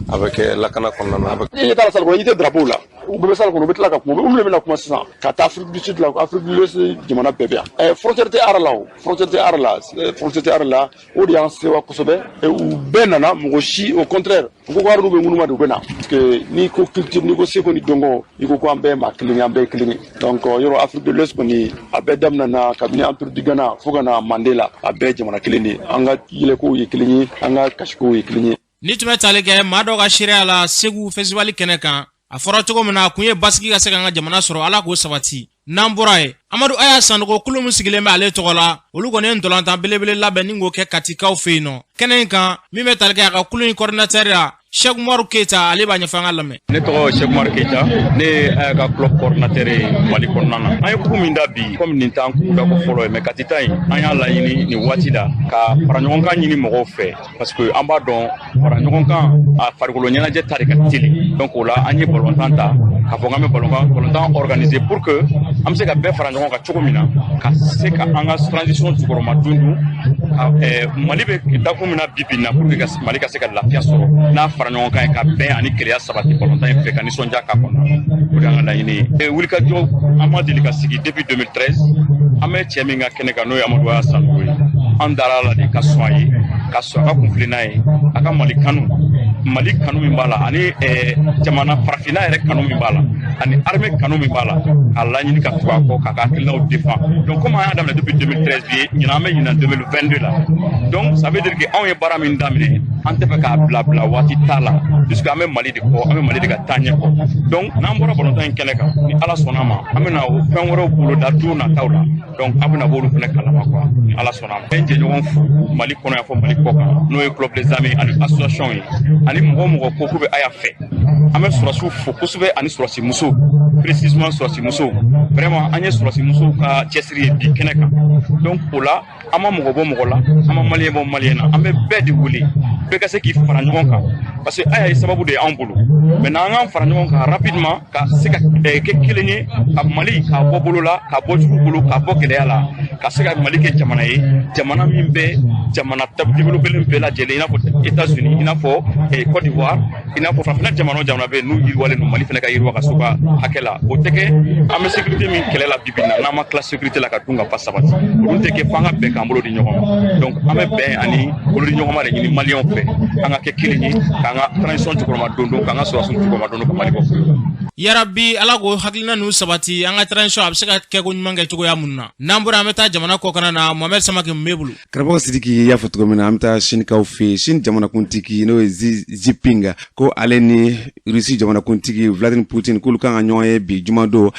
a bɛ kɛ lakana kɔnɔna na. A bɛ I ɲɛ t'a la salle kɔnɔ, i tɛ drapeau la, u bɛɛ bɛ salle kɔnɔ, u bɛ tila ka kuma, olu de bɛna kuma sisan ka taa Afrique du Sud la, Afrique de l'Ouest jamana bɛɛ bɛ yan. Frontière tɛ ara la, o frontière tɛ ara la. Français la, o de y'an sewa kosɛbɛ. U bɛɛ nana, mɔgɔ si, au contraire, u ko ko ardu bɛ ŋunuma de, u bɛ na, parce que n'i ko culture, n'i ko seko ni dɔnko, i ko ko an bɛɛ maa kelen ye, an bɛɛ ye kelen ye. Donc yɔrɔ Afrique de l'Ouest kɔni, a bɛɛ daminɛna kabini Empire du Ghana fo ka na Mande la, a bɛɛ ye jamana kelen de ye. An ka yɛlɛkow ye kelen ye, an ka kasikow ye kelen ye. Ni tun bɛ tali kɛ maa dɔw ka seereya la Segu festival kɛnɛ kan, a fɔra cogo min na, a kun ye basigi ka se k'an ka jamana sɔrɔ, Ala k'o sabati. N'an bɔra yen, Amadu Aya Sanogo, kulu min sigilen bɛ ale tɔgɔ la, olu kɔni ye ntolantan belebele labɛn ni k'o kɛ Katikaw fɛ yen nɔ. Kɛnɛ in kan, min bɛ tali kɛ a ka kulu in coordinateur la, Cheikh Umaru Keita, ale b'a ɲɛfɔ, an ka lamɛn. Ne tɔgɔ Cheikh Umaru Keita, ne ye Aya ka club coordinateur ye Mali kɔnɔna na. An ye coupe min da bi, komi nin t'an coupe da ko fɔlɔ ye, mais Kati ta in, an y'a laɲini nin waati la ka fara ɲɔgɔn kan ɲini mɔgɔw fɛ, parce que an b'a dɔn fara ɲɔgɔn kan a farikolo ɲɛnajɛ ta de ka teli. Donc o la, an ye balontan ta k'a fɔ k'an bɛ balontan organiser pour que an bɛ se ka bɛɛ fara ɲɔgɔn kan cogo min na, ka se ka an ka transition jukɔrɔma dundun ka Mali bɛ dakun min na bi bi in na, pour que ka Mali ka se ka lafiya sɔrɔ n'a fara ɲɔgɔn kan ye, ka bɛn ani kelenya sabati balontan in fɛ, ka nisɔndiya k'a kɔnɔ. O de y'an ka laɲini ye. Wulikajɔ, an ma deli ka sigi depuis 2013. An bɛ cɛ min ka kɛnɛ kan, n'o ye Amadu Aya Sanogo ye, an dara la de ka sɔn a ye, ka sɔn a ka kunfilenna ye, a ka Mali kanu, Mali kanu min b'a la, ani jamana farafinna yɛrɛ kanu min b'a la, ani armée kanu min b'a la, k'a laɲini ka tugu a kɔ, k'a ka hakilinaw défend. Donc comme an y'a daminɛ depuis 2013, bi ɲinan, an bɛ ɲinan 2022 la, donc ça veut dire que anw ye baara min daminɛ, an tɛ fɛ k'a bila bila waati t'a la, puisque an bɛ Mali de kɔ, an bɛ Mali de ka taa ɲɛ kɔ. Donc n'an bɔra balontan in kɛnɛ kan, ni Ala sɔnna ma, an bɛna o fɛn wɛrɛw boloda don nataw la. Donc a bɛna b'olu fɛnɛ kalama quoi, ni Ala sɔnna ma. N jɛɲɔgɔn fo Mali kɔnɔ yan, fɔ Mali kɔ kan, n'o ye club des amis ani association ye, ani mɔgɔ o mɔgɔ ko k'u bɛ Aya fɛ. An bɛ sɔrɔsiw fo kosɛbɛ, ani sɔrɔsi musow, précisément sɔrɔsi musow. Vraiment, an ye sɔrɔsi musow ka cɛsiri ye bi kɛnɛ kan. Donc o la, an ma mɔgɔ bɔ mɔgɔ la, an ma maliyɛn bɔ maliyɛn na, an bɛ bɛɛ de wele, bɛɛ ka se k'i fara ɲɔgɔn kan, parce que Aya ye sababu de ye anw bolo. Maintenant an k'an fara ɲɔgɔn kan rapidement ka se ka kɛ kelen ye, ka Mali k'a bɔ bolo la, k'a bɔ jugu bolo, k'a bɔ gɛlɛya la, ka se ka Mali kɛ jamana ye, jamana min bɛ jamana développé bɛɛ lajɛlen, i n'a fɔ États-Unis, i n'a fɔ Côte d'Ivoire, i n'a fɔ farafinna jamana o jamana bɛ yen n'u yiriwalen don, Mali fana ka yiriwa ka s'u ka hakɛ la. O tɛ kɛ, an bɛ sécurité min kɛlɛ la bi bi in na, n'an ma tila sécurité la ka dun ka fa sabati, olu tɛ kɛ f'an ka bɛn k'an bolo di ɲɔgɔn ma. Donc an bɛ bɛn ani bolo di ɲɔgɔn ma de ɲini maliyɛnw fɛ, an ka kɛ kelen ye, k'an ka transition jukɔrɔma don don, k'an ka sɔrɔsiw jukɔrɔma don don, ka Mali bɔ. Yarabi, Ala k'o hakilina ninnu sabati, an ka transition a bɛ se ka kɛ ko ɲuman kɛ cogoya mun na. N'an bɔra, an bɛ taa jamana kɔkana na. Mohamed Samake, mun b'e bolo? Karamɔgɔ Sidiki, i y'a fɔ cogo min na, an bɛ taa Sinikaw fɛ yen. Sini jamanakuntigi, n'o ye Xi Jinping, ko ale ni Rusi jamanakuntigi Vladimir Putin, k'olu kan ka ɲɔgɔn ye bi jumadon,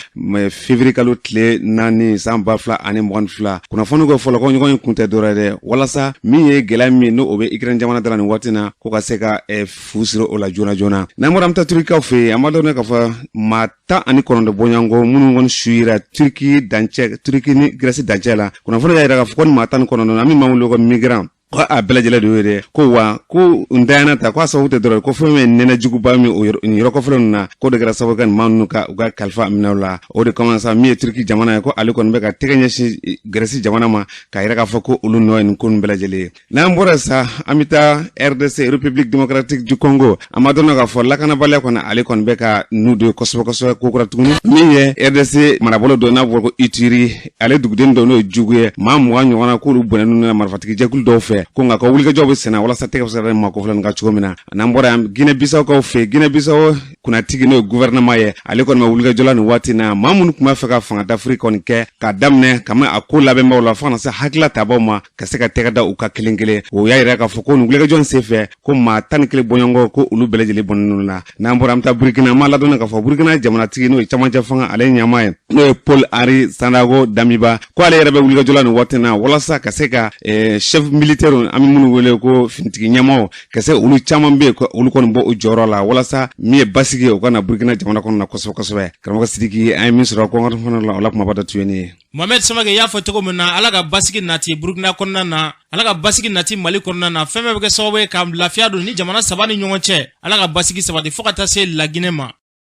février kalo tile 4, san 2022. Kunnafoni ko fɔlɔ ko ɲɔgɔn ye kun tɛ dɔwɛrɛ dɛ, walasa min ye gɛlɛya min n'o bɛ Ukraine jamana da la nin waati na, ko ka se ka fu siri o la joona joona. N'an bɔra, an bɛ taa Turkikaw fɛ yen. An b'a dɔn k'a fɔ maa 19 bɔɲɔgɔnko minnu kɔni su yira Turki dancɛ, Turki ni Grèce dancɛ la. Kunnafoni y'a yira k'a fɔ ko ni maa 19, an bɛ maa wele ko migrant, ko a bɛɛ lajɛlen de y'o ye dɛ. Ko wa ko n dayana ta, ko a sababu tɛ dɔrɔn ko fɛn min nɛnɛ juguba min o nin yɔrɔ kɔfɛlen ninnu na, k'o de kɛra sababu ka nin maa ninnu ka u ka kalifa minɛw la. O de kama sa, min ye Turki jamana ye, ko ale kɔni bɛ ka tɛgɛ ɲɛsin Grèce jamana ma, k'a yira k'a fɔ ko olu nɔ ye nin ko ninnu bɛɛ lajɛlen ye. N'an bɔra sa, an bɛ taa RDC, République démocratique du Congo. An b'a dɔn k'a fɔ lakanabaliya kɔni, ale kɔni bɛ ka nu don kosɛbɛ kosɛbɛ kokura tuguni. Min ye RDC marabolo dɔ n'a fɔra ko Ituri, ale duguden dɔ n'o ye jugu ye, maa 20 ɲɔgɔn na, k'olu bɔnɛnen na marifatigi jɛkulu dɔw fɛ. Ko nka ka wulikajɔw bɛ senna walasa tɛgɛ bɛ se ka maa kofɔlen ka cogo min na. N'an bɔra yan, Guinée Bissau kaw fɛ, Guinée Bissau kunnatigi, n'o ye gouvernement ye, ale kɔni bɛ wulikajɔ la nin waati na. Maa minnu tun b'a fɛ ka fanga dafiri kɔni kɛ, k'a daminɛ ka a ko labɛnbaw la fo ka na se hakilila tabaw ma, ka se ka tɛgɛ da u ka kelen kelen, o y'a yira k'a fɔ ko nin wulikajɔ in senfɛ, ko maa 11 bɔɲɔgɔnkɔ, ko olu bɛɛ lajɛlen bɔnnen la. N'an bɔra, an bɛ taa Burukina. An b'a ladɔnni k'a fɔ Burukina jamanatigi, n'o ye camancɛ fanga ale ɲɛmaa ye, n'o ye Paul Henri Sandaogo Damiba, ko ale yɛrɛ bɛ wulikajɔ la nin waati na walasa ka se ka chef militaire, an bɛ minnu wele ko finitigi ɲɛmaaw, ka se olu caman bɛ yen, ko olu kɔni bɔ u jɔyɔrɔ la, walasa min ye basigi ye, o ka na Burukina jamana kɔnɔ na kosɛbɛ kosɛbɛ. Karamɔgɔ Sidiki, an ye min sɔrɔ kɔngɔ fana la, o la kumaba dɔ tun ye nin ye. Mohamed Samake, y'a fɔ cogo min na, Ala ka basigi nati Burukina kɔnɔna na, Ala ka basigi nati Mali kɔnɔna na, fɛn bɛɛ bɛ kɛ sababu ye ka lafiya don ni jamana saba ni ɲɔgɔn cɛ. Ala ka basigi sabati fo ka taa se Laginɛ ma.